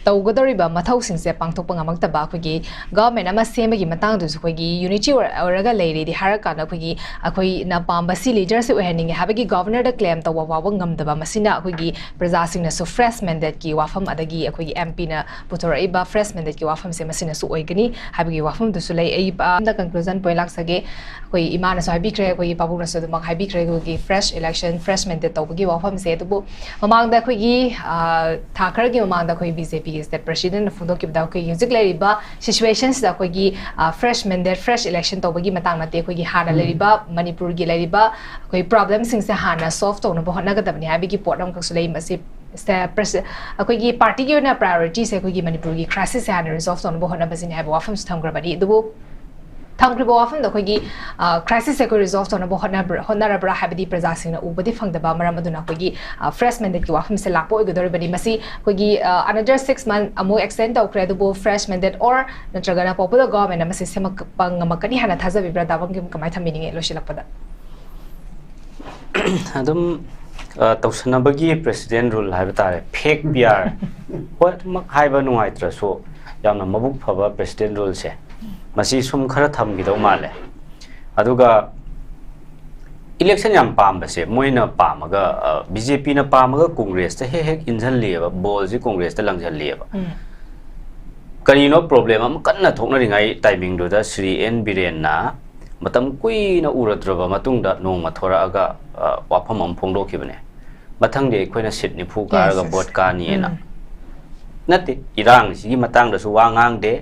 ꯇꯧꯒꯗꯧꯔꯤꯕ ꯃꯊꯧꯁꯤꯡꯁꯦ ꯄꯥꯡꯊꯣꯛꯄ ꯉꯝꯃꯛꯇꯕ, ꯑꯩꯈꯣꯏꯒꯤ ꯒꯚꯔꯟꯃꯦꯟꯠ ꯑꯃ ꯁꯦꯝꯕꯒꯤ ꯃꯇꯥꯡꯗꯁꯨ ꯑꯩꯈꯣꯏꯒꯤ ꯌꯨꯅꯤꯇꯤ ꯑꯣꯏꯔ-, ꯑꯣꯏꯔꯒ ꯂꯩꯔꯦꯗꯤ ꯍꯥꯏꯔꯀꯥꯟꯗ, ꯑꯩꯈꯣꯏꯒꯤ, ꯑꯩꯈꯣꯏꯅ ꯄꯥꯝꯕ ꯁꯤ ꯂꯤꯗꯔꯁꯤ ꯑꯣꯏꯍꯟꯅꯤꯡꯉꯦ ꯍꯥꯏꯕꯒꯤ ꯒꯚꯔꯅꯔꯗ ꯀ꯭ꯂꯦꯝ ꯇꯧꯕ ꯐꯥꯎꯕ ꯉꯝꯗꯕ, ꯃꯁꯤꯅ ꯑꯩꯈꯣꯏꯒꯤ ꯄ꯭ꯔꯖꯥꯁꯤꯡꯅꯁꯨ ꯐ꯭ꯔꯦꯁ ꯃꯦꯟꯗꯦꯠꯀꯤ ꯋꯥꯐꯝ, ꯑꯗꯒꯤ ꯑꯩꯈꯣꯏꯒꯤ ꯑꯦꯝ ꯄꯤꯅ ꯄꯨꯊꯣꯔꯛꯏꯕ ꯐ꯭ꯔꯦꯁ ꯃꯦꯟꯗꯦꯠꯀꯤ ꯋꯥꯐꯝꯁꯦ ꯃꯁꯤꯅꯁꯨ ꯑꯣꯏꯒꯅꯤ ꯍꯥꯏꯕꯒꯤ ꯋꯥꯐꯝꯗꯨꯁꯨ ꯂꯩ꯫ ꯑꯩ, ꯑ, ꯑꯝꯇ ꯀꯟꯀ꯭ꯂꯨꯖꯟ ꯄꯣꯏꯟꯠ ꯂꯥꯛꯆꯒꯦ꯫ ꯑꯩꯈꯣꯏ ꯏꯃꯥꯅꯁꯨ ꯍꯥꯏꯕꯤꯈ꯭ꯔꯦ, ꯑꯩꯈꯣꯏꯒꯤ ꯄꯥꯕꯨꯡꯅꯁꯨ ꯑꯗꯨꯃꯛ ꯍꯥꯏꯕꯤꯈ꯭ꯔꯦ, ꯑꯩꯈꯣꯏꯒꯤ ꯐ꯭ꯔꯦꯁ ꯏꯂꯦꯛꯁꯟ, ꯐ꯭ꯔꯦꯁ ꯃꯦꯟꯗꯦꯠ ꯇꯧꯕꯒꯤ ꯋꯥꯐꯝꯁꯦ꯫ ꯑꯗꯨꯕꯨ ꯃꯃꯥꯡꯗ ꯑꯩꯈꯣꯏꯒꯤ, ꯑ, ꯊꯥ ꯈꯔꯒꯤ ꯃꯃꯥꯡꯗ ꯑꯩꯈꯣꯏ ꯕꯤ ꯖꯦ ꯄꯤꯒꯤ ꯁ꯭ꯇꯦꯠ ꯄ꯭ꯔꯁꯤꯗꯦꯟꯠꯅ ꯐꯣꯡꯗꯣꯛꯈꯤꯕꯗ, ꯑꯩꯈꯣꯏꯒꯤ ꯍꯧꯖꯤꯛ ꯂꯩꯔꯤꯕ ꯁꯤꯆꯨꯋꯦꯁꯟꯁꯤꯗ ꯑꯩꯈꯣꯏꯒꯤ, ꯑ, ꯐ꯭ꯔꯦꯁ ꯃꯦꯟꯗꯦꯠ, ꯐ꯭ꯔꯦꯁ ꯏꯂꯦꯛꯁꯟ ꯇꯧꯕꯒꯤ ꯃꯇꯥꯡ ꯅꯠꯇꯦ, ꯑꯩꯈꯣꯏꯒꯤ ꯍꯥꯟꯅ ꯎꯝ꯫ ꯂꯩꯔꯤꯕ ꯃꯅꯤꯄꯨꯔꯒꯤ ꯂꯩꯔꯤꯕ ꯑꯩꯈꯣꯏ ꯄ꯭ꯔꯣꯕ꯭ꯂꯦꯝꯁꯤꯡꯁꯦ ꯍꯥꯟꯅ ꯁꯣꯜꯚ ꯇꯧꯅꯕ ꯍꯣꯠꯅꯒꯗꯕꯅꯤ ꯍꯥꯏꯕꯒꯤ ꯄꯣꯠ ꯑꯃꯈꯛꯁꯨ ꯂꯩ꯫ ꯃꯁꯤ ꯁꯦ-, ꯄ꯭ꯔꯁ-, ꯑꯩꯈꯣꯏꯒꯤ ꯄꯥꯔꯇꯤꯒꯤ ꯑꯣꯏꯅ ꯄ꯭ꯔꯥꯏꯌꯣꯔꯤꯇꯤꯁꯦ ꯑꯩꯈꯣꯏꯒꯤ ꯃꯅꯤꯄꯨꯔꯒꯤ ꯀ꯭ꯔꯥꯏꯁꯤꯁꯁꯦ ꯍꯥꯟꯅ ꯔꯤꯖꯣꯜꯚ ꯇꯧꯅꯕ ꯍꯣꯠꯅꯕꯁꯤꯅꯤ ꯍꯥꯏꯕ ꯋꯥꯐꯝꯁꯨ ꯊꯝꯈ꯭ꯔꯕꯅꯤ꯫ ꯑꯗꯨꯕꯨ ꯊꯝꯈ꯭ꯔꯤꯕ ꯋꯥꯐꯝꯗ ꯑꯩꯈꯣꯏꯒꯤ, ꯑ, ꯀ꯭ꯔꯥꯏꯁꯤꯁꯁꯦ ꯑꯩꯈꯣꯏ ꯔꯤꯖꯣꯜꯚ ꯇꯧꯅꯕ ꯍꯣꯠꯅꯕ꯭ꯔ-, ꯍꯣꯠꯅꯔꯕ꯭ꯔꯥ ꯍꯥꯏꯕꯗꯤ ꯄ꯭ꯔꯖꯥꯁꯤꯡꯅ ꯎꯕꯗꯤ ꯐꯪꯗꯕ ꯃꯔꯝ ꯑꯗꯨꯅ ꯑꯩꯈꯣꯏꯒꯤ, ꯑ, ꯐ꯭ꯔꯦꯁ ꯃꯦꯟꯗꯦꯠꯀꯤ ꯋꯥꯐꯝꯁꯦ ꯂꯥꯛꯄ ꯑꯣꯏꯒꯗꯧꯔꯤꯕꯅꯤ꯫ ꯃꯁꯤ ꯑꯩꯈꯣꯏꯒꯤ, ꯑ, another six month ꯑꯃꯨꯛ ꯑꯦꯛꯁꯇꯦꯟ ꯇꯧꯈ꯭ꯔꯦ, ꯑꯗꯨꯕꯨ ꯐ꯭ꯔꯦꯁ ꯃꯦꯟꯗꯦꯠ ꯑꯣꯔ ꯅꯠꯇ꯭ꯔꯒꯅ ꯄꯣꯄꯨꯂꯔ ꯒꯣꯚꯔꯟꯃꯦꯟꯠ ꯑꯃꯁꯦ ꯁꯦꯝꯃꯛꯄ ꯉꯝꯃꯛꯀꯅꯤ ꯍꯥꯏꯅ ꯊꯥꯖꯕꯤꯕ꯭ꯔꯥ? ꯗꯥ ꯕꯪꯀꯤꯝ, ꯀꯃꯥꯏꯅ ꯊꯝꯕꯤꯅꯤꯡꯉꯤ ꯂꯣꯏꯁꯤꯜꯂꯛꯄꯗ? ꯑꯗꯨꯝ, ꯑ, ꯇꯧꯁꯟꯅꯕꯒꯤ ꯄ꯭ꯔꯦꯁꯤꯗꯦꯟꯠ ꯔꯨꯜ ꯍꯥꯏꯕ ꯇꯥꯔꯦ, ꯐꯦꯛ ꯄꯤ ꯑꯥꯔ꯫ ꯍꯣꯏ, ꯑꯗꯨꯃꯛ ꯍꯥꯏꯕ ꯅꯨꯡꯉꯥꯏꯇ꯭ꯔꯁꯨ, ꯌꯥꯝꯅ ꯃꯕꯨꯛ ꯐꯕ ꯄ꯭ꯔꯦꯁꯤꯗꯦꯟꯠ ꯔꯨꯜꯁꯦ, ꯃꯁꯤ ꯁꯨꯝ ꯈꯔ ꯊꯝꯈꯤꯗꯧ ꯃꯥꯜꯂꯦ꯫ ꯑꯗꯨꯒ ꯏꯂꯦꯛꯁꯟ ꯌꯥꯝ ꯄꯥꯝꯕꯁꯦ, ꯃꯣꯏꯅ ꯄꯥꯝꯃꯒ, ꯑ, ꯕꯤ ꯖꯦ ꯄꯤꯅ ꯄꯥꯝꯃꯒ ꯀꯣꯡꯒ꯭ꯔꯦꯁꯇ ꯍꯦꯛ ꯍꯦꯛ ꯏꯟꯁꯤꯜꯂꯤꯑꯕ, ꯕꯣꯜꯁꯤ ꯀꯣꯡꯒ꯭ꯔꯦꯁꯇ ꯂꯪꯁꯤꯜꯂꯤꯑꯕ꯫ ꯎꯝ꯫ ꯀꯔꯤꯅꯣ ꯄ꯭ꯔꯣꯕ꯭ꯂꯦꯝ ꯑꯃ ꯀꯟꯅ ꯊꯣꯛꯅꯔꯤꯉꯩ ꯇꯥꯏꯃꯤꯡꯗꯨꯗ ꯁ꯭ꯔꯤ ꯑꯦꯟ ꯕꯤꯔꯦꯟꯅ ꯃꯇꯝ ꯀꯨꯏꯅ ꯎꯔꯨꯗ꯭ꯔꯕ ꯃꯇꯨꯡꯗ ꯅꯣꯡꯃ ꯊꯣꯔꯛꯑꯒ, ꯑ, ꯋꯥꯐꯝ ꯑꯃ ꯐꯣꯡꯗꯣꯛꯈꯤꯕꯅꯦ, "ꯃꯊꯪꯗꯤ ꯑꯩꯈꯣꯏꯅ ꯁꯤꯠ ꯅꯤꯐꯨ ꯀꯥꯔꯒ ꯌꯦꯁ, ꯌꯦꯁ꯫ ꯚꯣꯠ ꯀꯥꯅꯤꯅ"꯫ ꯎꯝ꯫ ꯅꯠꯇꯦ, ꯏꯔꯥꯡꯁꯤꯒꯤ ꯃꯇꯥꯡꯗꯁꯨ ꯋꯥ ꯉꯥꯡꯗꯦ,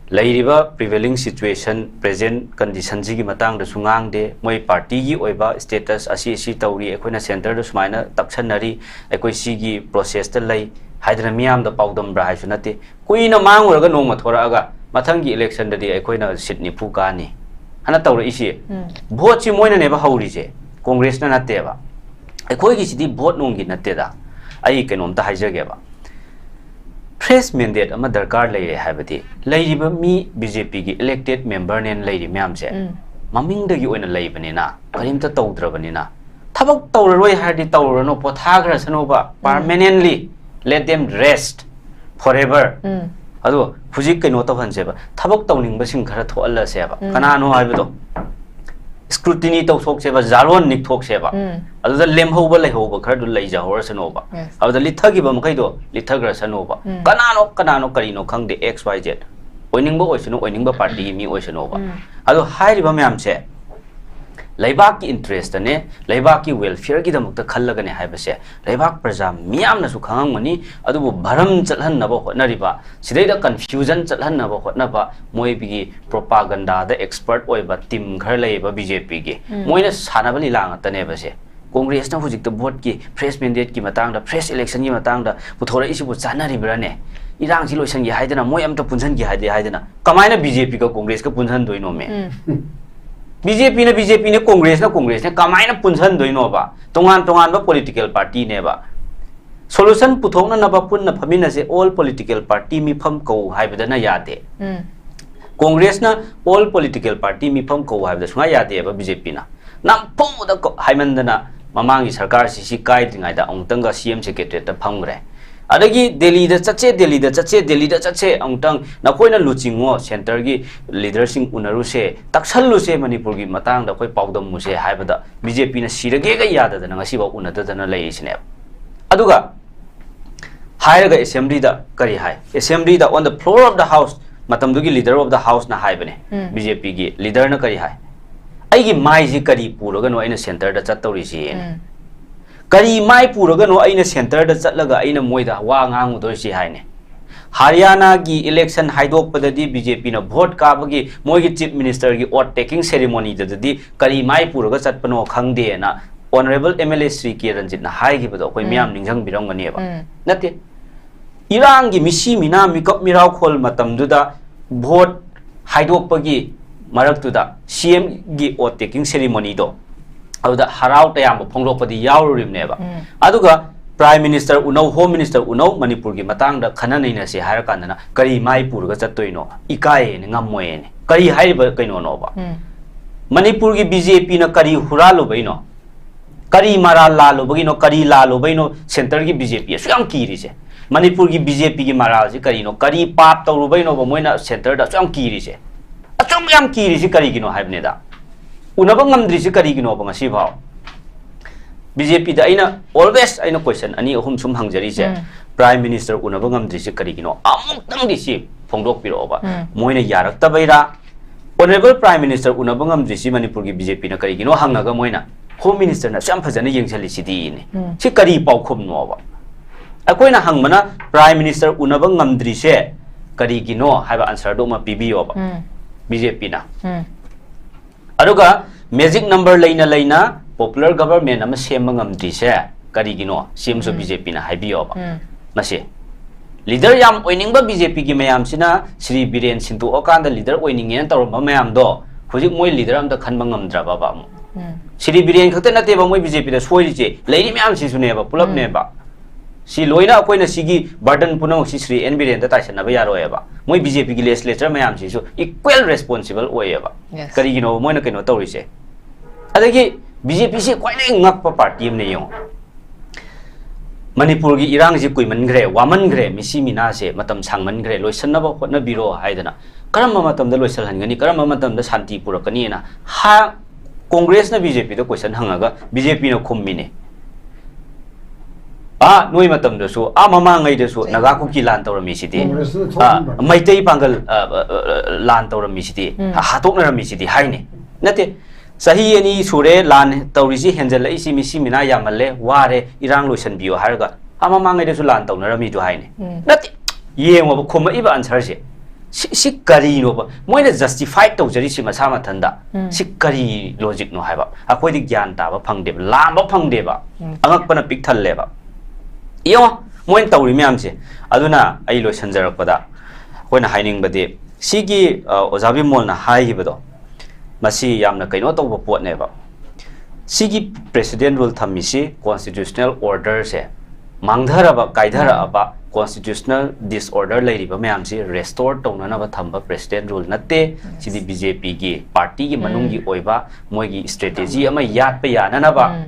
ꯂꯩꯔꯤꯕ prevailing situation, present conditionꯁꯤꯒꯤ ꯃꯇꯥꯡꯗꯁꯨ ꯉꯥꯡꯗꯦ, ꯃꯣꯏ ꯄꯥꯔꯇꯤꯒꯤ ꯑꯣꯏꯕ status ꯑꯁꯤ ꯑꯁꯤ ꯇꯧꯔꯤ, ꯑꯩꯈꯣꯏꯅ ꯁꯦꯟꯇꯔꯗ ꯁꯨꯃꯥꯏꯅ ꯇꯛꯁꯟꯅꯔꯤ, ꯑꯩꯈꯣꯏ ꯁꯤꯒꯤ processꯇ ꯂꯩ ꯍꯥꯏꯗꯅ ꯃꯤꯌꯥꯝꯗ ꯄꯥꯎꯗꯝꯕ꯭ꯔꯥ ꯍꯥꯏꯁꯨ ꯅꯠꯇꯦ꯫ ꯀꯨꯏꯅ ꯃꯥꯡꯉꯨꯔꯒ ꯅꯣꯡꯃ ꯊꯣꯔꯛꯑꯒ ꯃꯊꯪꯒꯤ electionꯗꯗꯤ ꯑꯩꯈꯣꯏꯅ ꯁꯤꯠ ꯅꯤꯐꯨ ꯀꯥꯅꯤ ꯍꯥꯏꯅ ꯇꯧꯔꯛꯏꯁꯤ꯫ ꯎꯝ꯫ ꯚꯣꯠꯁꯤ ꯃꯣꯏꯅꯅꯦꯕ ꯍꯧꯔꯤꯁꯦ, ꯀꯣꯡꯒ꯭ꯔꯦꯁꯅ ꯅꯠꯇꯦꯕ꯫ ꯑꯩꯈꯣꯏꯒꯤꯁꯤꯗꯤ ꯚꯣꯠ ꯅꯨꯡꯒꯤ ꯅꯠꯇꯦꯗ꯫ ꯑꯩ ꯀꯩꯅꯣꯝꯇ ꯍꯥꯏꯖꯒꯦꯕ, fresh mandate ꯑꯃ ꯗꯔꯀꯥꯔ ꯂꯩꯔꯦ ꯍꯥꯏꯕꯗꯤ, ꯂꯩꯔꯤꯕ ꯃꯤ ꯕꯤ ꯖꯦ ꯄꯤꯒꯤ elected memberꯅꯦꯅ ꯂꯩꯔꯤ ꯃꯌꯥꯝꯁꯦ, ꯎꯝ꯫ ꯃꯃꯤꯡꯗꯒꯤ ꯑꯣꯏꯅ ꯂꯩꯕꯅꯤꯅ, ꯀꯔꯤꯝꯇ ꯇꯧꯗ꯭ꯔꯕꯅꯤꯅ, ꯊꯕꯛ ꯇꯧꯔꯔꯣꯏ ꯍꯥꯏꯔꯗꯤ ꯇꯧꯔꯨꯔꯅꯨ, ꯄꯣꯊꯥꯈ꯭ꯔꯁꯅꯨꯕ, ꯎꯝ꯫ Permanently let them rest꯫ forever. ꯑꯗꯣ ꯍꯧꯖꯤꯛ ꯀꯩꯅꯣ ꯇꯧꯍꯟꯁꯦꯕ, ꯊꯕꯛ ꯇꯧꯅꯤꯡꯕꯁꯤꯡ ꯈꯔ ꯊꯣꯛꯍꯜꯂꯁꯦꯕ꯫ ꯀꯅꯥꯅꯣ ꯍꯥꯏꯕꯗꯣ scrutiny ꯇꯧꯊꯣꯛꯁꯦꯕ, ꯖꯥꯔꯣꯟ ꯅꯤꯛꯊꯣꯛꯁꯦꯕ꯫ ꯑꯗꯨꯗ ꯂꯦꯝꯍꯧꯕ ꯂꯩꯍꯧꯕ ꯈꯔꯗꯨ ꯂꯩꯖꯍꯧꯔꯁꯅꯣꯕ꯫ ꯑꯗꯨꯗ ꯂꯤꯠꯊꯈꯤꯕ ꯃꯈꯩꯗꯣ ꯂꯤꯠꯊꯈ꯭ꯔꯁꯅꯣꯕ꯫ ꯀꯅꯥꯅꯣ ꯀꯅꯥꯅꯣ ꯀꯔꯤꯅꯣ ꯈꯪꯗꯦ, X Y Z, ꯑꯣꯏꯅꯤꯡꯕ ꯑꯣꯏꯁꯅꯨ, ꯑꯣꯏꯅꯤꯡꯕ party ꯒꯤ ꯃꯤ ꯑꯣꯏꯁꯅꯣꯕ꯫ ꯑꯗꯣ ꯍꯥꯏꯔꯤꯕ ꯃꯌꯥꯝꯁꯦ ꯂꯩꯕꯥꯛꯀꯤ interest ꯅꯦ, ꯂꯩꯕꯥꯛꯀꯤ welfare ꯒꯤꯗꯃꯛꯇ ꯈꯜꯂꯒꯅꯦ ꯍꯥꯏꯕꯁꯦ ꯂꯩꯕꯥꯛ ꯄ꯭ꯔꯖꯥ ꯃꯤꯌꯥꯝꯅꯁꯨ ꯈꯪꯉꯝꯒꯅꯤ꯫ ꯑꯗꯨꯕꯨ ꯚꯔꯝ ꯆꯠꯍꯟꯅꯕ ꯍꯣꯠꯅꯔꯤꯕ, ꯁꯤꯗꯩꯗ confusion ꯆꯠꯍꯟꯅꯕ ꯍꯣꯠꯅꯕ ꯃꯣꯏꯒꯤ propaganda ꯗ expert ꯑꯣꯏꯕ team ꯈꯔ ꯂꯩꯌꯦꯕ B J P ꯒꯤ꯫ ꯃꯣꯏꯅ ꯁꯥꯟꯅꯕ ꯂꯤꯂꯥ ꯉꯥꯛꯇꯅꯦꯕ ꯁꯦ꯫ Congress ꯅ ꯍꯧꯖꯤꯛꯇ vote ꯀꯤ, fresh mandate ꯀꯤ ꯃꯇꯥꯡꯗ, fresh election ꯒꯤ ꯃꯇꯥꯡꯗ ꯄꯨꯊꯣꯔꯛꯏꯁꯤꯕꯨ ꯆꯥꯟꯅꯔꯤꯕ꯭ꯔꯥꯅꯦ? ꯏꯔꯥꯡꯁꯤ ꯂꯣꯏꯁꯟꯒꯦ ꯍꯥꯏꯗꯅ, ꯃꯣꯏ ꯑꯝꯇ ꯄꯨꯟꯁꯟꯒꯦ ꯍꯥꯏꯗꯦ ꯍꯥꯏꯗꯅ, ꯀꯃꯥꯏꯅ B J P ꯒ Congress ꯀ ꯄꯨꯟꯁꯟꯗꯣꯏꯅꯣꯃꯦ? B J P ꯅ B J P ꯅꯦ, Congress ꯅ Congress ꯅꯦ, ꯀꯃꯥꯏꯅ ꯄꯨꯟꯁꯟꯗꯣꯏꯅꯣꯕ? ꯇꯣꯉꯥꯟ ꯇꯣꯉꯥꯟꯕ political party ꯅꯦꯕ꯫ Solution ꯄꯨꯊꯣꯛꯅꯅꯕ ꯄꯨꯟꯅ ꯐꯝꯃꯤꯟꯅꯁꯦ, all political party ꯃꯤꯐꯝ ꯀꯧ ꯍꯥꯏꯕꯗꯅ ꯌꯥꯗꯦ꯫ Congress ꯅ all political party ꯃꯤꯐꯝ ꯀꯧ ꯍꯥꯏꯕꯗ ꯁꯨꯡꯌꯥ ꯌꯥꯗꯦꯕ B J P ꯅ꯫ ꯅꯝꯐꯨꯗ ꯀꯧ-, ꯍꯥꯏꯃꯟꯗꯅ ꯃꯃꯥꯡꯒꯤ ꯁꯔꯀꯥꯔꯁꯤ ꯁꯤ ꯀꯥꯏꯗ꯭ꯔꯤꯉꯩꯗ ꯑꯃꯨꯛꯇꯪꯒ C M secretariat ꯇ ꯐꯝꯈ꯭ꯔꯦ꯫ ꯑꯗꯒꯤ ꯗꯦꯜꯂꯤꯗ ꯆꯠꯁꯦ, ꯗꯦꯜꯂꯤꯗ ꯆꯠꯁꯦ, ꯗꯦꯜꯂꯤꯗ ꯆꯠꯁꯦ, ꯑꯃꯨꯛꯇꯪ ꯅꯈꯣꯏꯅ ꯂꯨꯆꯤꯡꯉꯣ, centre ꯒꯤ leader ꯁꯤꯡ ꯎꯅꯔꯨꯁꯦ, ꯇꯛꯁꯜꯂꯨꯁꯦ, ꯃꯅꯤꯄꯨꯔꯒꯤ ꯃꯇꯥꯡꯗ ꯑꯩꯈꯣꯏ ꯄꯥꯎꯗꯝꯃꯨꯁꯦ ꯍꯥꯏꯕꯗ B J P ꯅ ꯁꯤꯔꯒꯦꯒ ꯌꯥꯗꯗꯅ ꯉꯁꯤꯐꯥꯎ ꯎꯅꯗꯗꯅ ꯂꯩꯔꯤꯁꯤꯅꯦꯕ꯫ ꯑꯗꯨꯒ ꯍꯥꯏꯔꯒ assembly ꯗ ꯀꯔꯤ ꯍꯥꯏ? Assembly the on the floor of the house, ꯃꯇꯝꯗꯨꯒꯤ leader of the house ꯅ ꯍꯥꯏꯕꯅꯦ, B J P ꯒꯤ leader ꯅ ꯀꯔꯤ ꯍꯥꯏ? "ꯑꯩꯒꯤ ꯃꯥꯏꯁꯤ ꯀꯔꯤ ꯄꯨꯔꯒꯅꯣ ꯑꯩꯅ centre ꯗ ꯆꯠꯇꯧꯔꯤꯁꯤ?" ꯀꯔꯤ ꯃꯥꯏ ꯄꯨꯔꯒꯅꯣ ꯑꯩꯅ centre ꯗ ꯆꯠꯂꯒ ꯑꯩꯅ ꯃꯣꯏꯗ ꯋꯥ ꯉꯥꯡꯉꯨꯗꯣꯏꯁꯤ ꯍꯥꯏꯅꯦ꯫ ꯍꯔꯤꯌꯥꯅꯥꯒꯤ election ꯍꯥꯏꯗꯣꯛꯄꯗꯗꯤ B J P ꯅ vote ꯀꯥꯕꯒꯤ ꯃꯣꯏꯒꯤ chief minister ꯒꯤ oath taking ceremony ꯗꯗꯤ ꯀꯔꯤ ꯃꯥꯏ ꯄꯨꯔꯒ ꯆꯠꯄꯅꯣ ꯈꯪꯗꯦꯅ honourable M L A Shri ꯀꯦ ꯔꯟꯖꯤꯠꯅ ꯍꯥꯏꯈꯤꯕꯗꯣ ꯑꯩꯈꯣꯏ ꯃꯤꯌꯥꯝ ꯅꯤꯡꯁꯤꯡꯕꯤꯔꯝꯒꯅꯦꯕ꯫ ꯅꯠꯇꯦ, ꯏꯔꯥꯡꯒꯤ ꯃꯤꯁꯤ ꯃꯤꯅꯥ ꯃꯤꯀꯞ ꯃꯤꯔꯥꯎꯈꯣꯜ ꯃꯇꯝꯗꯨꯗ vote ꯍꯥꯏꯗꯣꯛꯄꯒꯤ ꯃꯔꯛꯇꯨꯗ C M ꯒꯤ oath taking ceremony ꯗꯣ ꯑꯗꯨꯗ ꯍꯔꯥꯎ ꯇꯌꯥꯝꯕ ꯐꯣꯡꯗꯣꯛꯄꯗꯤ ꯌꯥꯎꯔꯨꯔꯤꯕꯅꯦꯕ꯫ ꯑꯗꯨꯒ Prime Minister ꯎꯅꯧ, Home Minister ꯎꯅꯧ, ꯃꯅꯤꯄꯨꯔꯒꯤ ꯃꯇꯥꯡꯗ ꯈꯟꯅ ꯅꯩꯅꯁꯦ ꯍꯥꯏꯔ ꯀꯥꯟꯗꯅ ꯀꯔꯤ ꯃꯥꯏ ꯄꯨꯔꯒ ꯆꯠꯇꯣꯏꯅꯣ? ꯏꯀꯥꯏꯌꯦꯅꯦ, ꯉꯝꯃꯣꯏꯌꯦꯅꯦ꯫ ꯀꯔꯤ ꯍꯥꯏꯔꯤꯕ ꯀꯩꯅꯣꯅꯣꯕ? ꯃꯅꯤꯄꯨꯔꯒꯤ B J P ꯅ ꯀꯔꯤ ꯍꯨꯔꯥꯜꯂꯨꯕꯩꯅꯣ? ꯀꯔꯤ ꯃꯔꯥꯜ ꯂꯥꯜꯂꯨꯕꯒꯤꯅꯣ? ꯀꯔꯤ ꯂꯥꯜꯂꯨꯕꯩꯅꯣ centre ꯒꯤ B J P ꯑꯁꯨꯛ ꯌꯥꯝ ꯀꯤꯔꯤꯁꯦ? ꯃꯅꯤꯄꯨꯔꯒꯤ ꯕꯤ ꯖꯦ ꯄꯤꯒꯤ ꯃꯔꯥꯜꯁꯤ ꯀꯔꯤꯅꯣ? ꯀꯔꯤ ꯄꯥꯞ ꯇꯧꯔꯨꯕꯩꯅꯣꯕ ꯃꯣꯏꯅ centreꯗ ꯑꯁꯨꯛ ꯌꯥꯝ ꯀꯤꯔꯤꯁꯦ? ꯑꯁꯨꯛ ꯌꯥꯝ ꯀꯤꯔꯤꯁꯤ ꯀꯔꯤꯒꯤꯅꯣ ꯍꯥꯏꯕꯅꯤꯗ꯫ ꯎꯅꯕ ꯉꯝꯗ꯭ꯔꯤꯁꯤ ꯀꯔꯤꯒꯤꯅꯣꯕ ꯉꯁꯤꯐꯥꯎ? ꯕꯤ ꯖꯦ ꯄꯤꯗ ꯑꯩꯅ always ꯑꯩꯅ question ꯑꯅꯤ ꯑꯍꯨꯝ ꯁꯨꯝ ꯍꯪꯖꯔꯤꯁꯦ, ꯎꯝ꯫ Prime Minister ꯎꯅꯕ ꯉꯝꯗ꯭ꯔꯤꯁꯤ ꯀꯔꯤꯒꯤꯅꯣ? ꯑꯃꯨꯛꯇꯪꯗꯤ ꯁꯤ ꯐꯣꯡꯗꯣꯛꯄꯤꯔꯛꯑꯣꯕ꯫ ꯎꯝ꯫ ꯃꯣꯏꯅ ꯌꯥꯔꯛꯇꯕꯩꯔꯥ? Honourable Prime Minister ꯎꯅꯕ ꯉꯝꯗ꯭ꯔꯤꯁꯤ ꯃꯅꯤꯄꯨꯔꯒꯤ ꯕꯤ ꯖꯦ ꯄꯤꯅ ꯀꯔꯤꯒꯤꯅꯣ ꯍꯪꯉꯒ ꯃꯣꯏꯅ Home Ministerꯅ ꯑꯁꯨꯛ ꯌꯥꯝ ꯐꯖꯅ ꯌꯦꯡꯁꯤꯜꯂꯤꯁꯤꯗꯤꯅꯦ꯫ ꯎꯝ꯫ ꯁꯤ ꯀꯔꯤ ꯄꯥꯎꯈꯨꯝꯅꯣꯕ? ꯑꯩꯈꯣꯏꯅ ꯍꯪꯕꯅ Prime Minister ꯎꯅꯕ ꯉꯝꯗ꯭ꯔꯤꯁꯦ ꯀꯔꯤꯒꯤꯅꯣ ꯍꯥꯏꯕ answerꯗꯨ ꯑꯃ ꯄꯤꯕꯤꯌꯣꯕ ꯎꯝ꯫ ꯕꯤ ꯖꯦ ꯄꯤꯅ꯫ ꯎꯝ꯫ ꯑꯗꯨꯒ magic number ꯂꯩꯅ ꯂꯩꯅ popular government ꯑꯃ ꯁꯦꯝꯕ ꯉꯝꯗ꯭ꯔꯤꯁꯦ ꯀꯔꯤꯒꯤꯅꯣ? ꯁꯤ ꯑꯃꯁꯨ ꯎꯝ꯫ ꯕꯤ ꯖꯦ ꯄꯤꯅ ꯍꯥꯏꯕꯤꯌꯣꯕ꯫ ꯎꯝ꯫ ꯃꯁꯤ leader ꯌꯥꯝ ꯑꯣꯏꯅꯤꯡꯕ ꯕꯤ ꯖꯦ ꯄꯤꯒꯤ ꯃꯌꯥꯝꯁꯤꯅ ꯁ꯭ꯔꯤ ꯕꯤꯔꯦꯟ ꯁꯤꯟꯗꯣꯛꯑꯀꯥꯟꯗ leader ꯑꯣꯏꯅꯤꯡꯉꯦꯅ ꯇꯧꯔꯝꯕ ꯃꯌꯥꯝꯗꯣ ꯍꯧꯖꯤꯛ ꯃꯣꯏ leader ꯑꯝꯇ ꯈꯟꯕ ꯉꯝꯗ꯭ꯔꯕꯕ ꯑꯃꯨꯛ? ꯎꯝ꯫ ꯁ꯭ꯔꯤ ꯕꯤꯔꯦꯟ ꯈꯛꯇ ꯅꯠꯇꯦꯕ ꯃꯣꯏ ꯕꯤ ꯖꯦ ꯄꯤꯗ ꯁꯣꯏꯔꯤꯁꯦ, ꯂꯩꯔꯤ ꯃꯌꯥꯝꯁꯤꯁꯨꯅꯦꯕ, ꯄꯨꯂꯞꯅꯦꯕ꯫ ꯎꯝ꯫ ꯁꯤ ꯂꯣꯏꯅ ꯑꯩꯈꯣꯏꯅ ꯁꯤꯒꯤ burden ꯄꯨꯝꯅꯃꯛꯁꯤ ꯁ꯭ꯔꯤ ꯑꯦꯟ ꯕꯤꯔꯦꯟꯗ ꯇꯥꯏꯁꯟꯅꯕ ꯌꯥꯔꯣꯏꯕ꯫ ꯃꯣꯏ ꯕꯤ ꯖꯦ ꯄꯤꯒꯤ legislature ꯃꯌꯥꯝꯁꯤꯁꯨ equal responsible ꯑꯣꯏꯌꯦꯕ꯫ Yes. ꯀꯔꯤꯒꯤꯅꯣꯕ ꯃꯣꯏꯅ ꯀꯩꯅꯣ ꯇꯧꯔꯤꯁꯦ? ꯑꯗꯒꯤ ꯕꯤ ꯖꯦ ꯄꯤꯁꯤ ꯈ꯭ꯋꯥꯏꯗꯒꯤ ꯉꯛꯄ party ꯑꯃꯅꯦ ꯌꯦꯡꯉꯣ꯫ ꯃꯅꯤꯄꯨꯔꯒꯤ ꯏꯔꯥꯡꯁꯤ ꯀꯨꯏꯃꯟꯈ꯭ꯔꯦ, ꯋꯥꯃꯟꯈ꯭ꯔꯦ, ꯃꯤꯁꯤ ꯃꯤꯅꯥꯁꯦ ꯃꯇꯝ ꯁꯥꯡꯃꯟꯈ꯭ꯔꯦ, ꯂꯣꯏꯁꯟꯅꯕ ꯍꯣꯠꯅꯕꯤꯔꯣ ꯍꯥꯏꯗꯅ꯫ ꯀꯔꯝꯕ ꯃꯇꯝꯗ ꯂꯣꯏꯁꯜꯍꯟꯒꯅꯤ? ꯀꯔꯝꯕ ꯃꯇꯝꯗ ꯁꯥꯟꯇꯤ ꯄꯨꯔꯛꯀꯅꯤꯅ ꯍꯥ-, ꯀꯣꯡꯒ꯭ꯔꯦꯁꯅ ꯕꯤ ꯖꯦ ꯄꯤꯗ question ꯍꯪꯉꯒ ꯕꯤ ꯖꯦ ꯄꯤꯅ ꯈꯨꯝꯃꯤꯅꯦ꯫ ꯑꯥ, ꯅꯣꯏ ꯃꯇꯝꯗꯁꯨ, ꯑꯥ, ꯃꯃꯥꯡꯉꯩꯗꯁꯨ ꯅꯥꯒꯥ ꯀꯨꯀꯤ ꯂꯥꯟ ꯇꯧꯔꯝꯃꯤꯁꯤꯗꯤ, ꯀꯣꯡꯒ꯭ꯔꯦꯁꯅ ꯑꯥ, ꯊꯣꯛꯍꯟꯕ꯫ ꯃꯩꯇꯩ ꯄꯥꯡꯒꯜ, ꯑ, ꯑ, ꯑ, ꯂꯥꯟ ꯇꯧꯔꯝꯃꯤꯁꯤꯗꯤ, ꯎꯝ꯫ ꯍꯥꯠꯇꯣꯛꯅꯔꯝꯃꯤꯁꯤꯗꯤ ꯍꯥꯏꯅꯤ꯫ ꯅꯠꯇꯦ, ꯆꯍꯤ ꯑꯅꯤ ꯁꯨꯔꯦ ꯂꯥꯟ ꯇꯧꯔꯤꯁꯤ, ꯍꯦꯟꯖꯜꯂꯛꯏꯁꯤ, ꯃꯤꯁꯤ ꯃꯤꯅꯥ ꯌꯥꯝꯃꯜꯂꯦ, ꯋꯥꯔꯦ, ꯏꯔꯥꯡ ꯂꯣꯏꯁꯟꯕꯤꯌꯣ ꯍꯥꯏꯔꯒ, ꯑꯥ, ꯃꯃꯥꯡꯉꯩꯗꯁꯨ ꯂꯥꯟ ꯇꯧꯅꯔꯝꯃꯤꯗꯨ ꯍꯥꯏꯅꯤ꯫ ꯎꯝ꯫ ꯅꯠꯇꯦ, ꯌꯦꯡꯉꯣꯕ, ꯈꯨꯝꯃꯛꯏꯕ answerꯁꯦ꯫ ꯁꯤ, ꯁꯤ ꯀꯔꯤꯅꯣꯕ? ꯃꯣꯏꯅ justify ꯇꯧꯖꯔꯤꯁꯤ ꯃꯁꯥ ꯃꯊꯟꯗ꯫ ꯎꯝ꯫ ꯁꯤ ꯀꯔꯤ logicꯅꯣ ꯍꯥꯏꯕ? ꯑꯩꯈꯣꯏꯗꯤ ꯒ꯭ꯌꯥꯟ ꯇꯥꯕ ꯐꯪꯗꯦꯕ, ꯂꯥꯝꯕ ꯐꯪꯗꯦꯕ꯫ ꯎꯝ꯫ ꯑꯉꯛꯄꯅ ꯄꯤꯛ ꯊꯜꯂꯦꯕ꯫ ꯌꯦꯡꯉꯣ, ꯃꯣꯏꯅ ꯇꯧꯔꯤ ꯃꯌꯥꯝꯁꯦ꯫ ꯑꯗꯨꯅ ꯑꯩ ꯂꯣꯏꯁꯟꯖꯔꯛꯄꯗ ꯑꯩꯈꯣꯏꯅ ꯍꯥꯏꯅꯤꯡꯕꯗꯤ, ꯁꯤꯒꯤ, ꯑ, ꯑꯣꯖꯥ ꯕꯤꯃꯣꯜꯅ ꯍꯥꯏꯈꯤꯕꯗꯣ, ꯃꯁꯤ ꯌꯥꯝꯅ ꯀꯩꯅꯣ ꯇꯧꯕ ꯄꯣꯠꯅꯦꯕ꯫ ꯁꯤꯒꯤ President Rule ꯊꯝꯃꯤꯁꯤ constitutional orderꯁꯦ ꯃꯥꯡꯊꯔꯕ, ꯀꯥꯏꯊꯔꯛꯑꯕ, constitutional disorder ꯂꯩꯔꯤꯕ ꯃꯌꯥꯝꯁꯤ restore ꯇꯧꯅꯅꯕ ꯊꯝꯕ President Rule ꯅꯠꯇꯦ꯫ ꯁꯤꯗꯤ ꯕꯤ ꯖꯦ ꯄꯤꯒꯤ partyꯒꯤ ꯃꯅꯨꯡꯒꯤ ꯎꯝ꯫ ꯑꯣꯏꯕ ꯃꯣꯏꯒꯤ strategy ꯑꯃ ꯌꯥꯠꯄ ꯌꯥꯅꯅꯕ ꯎꯝ꯫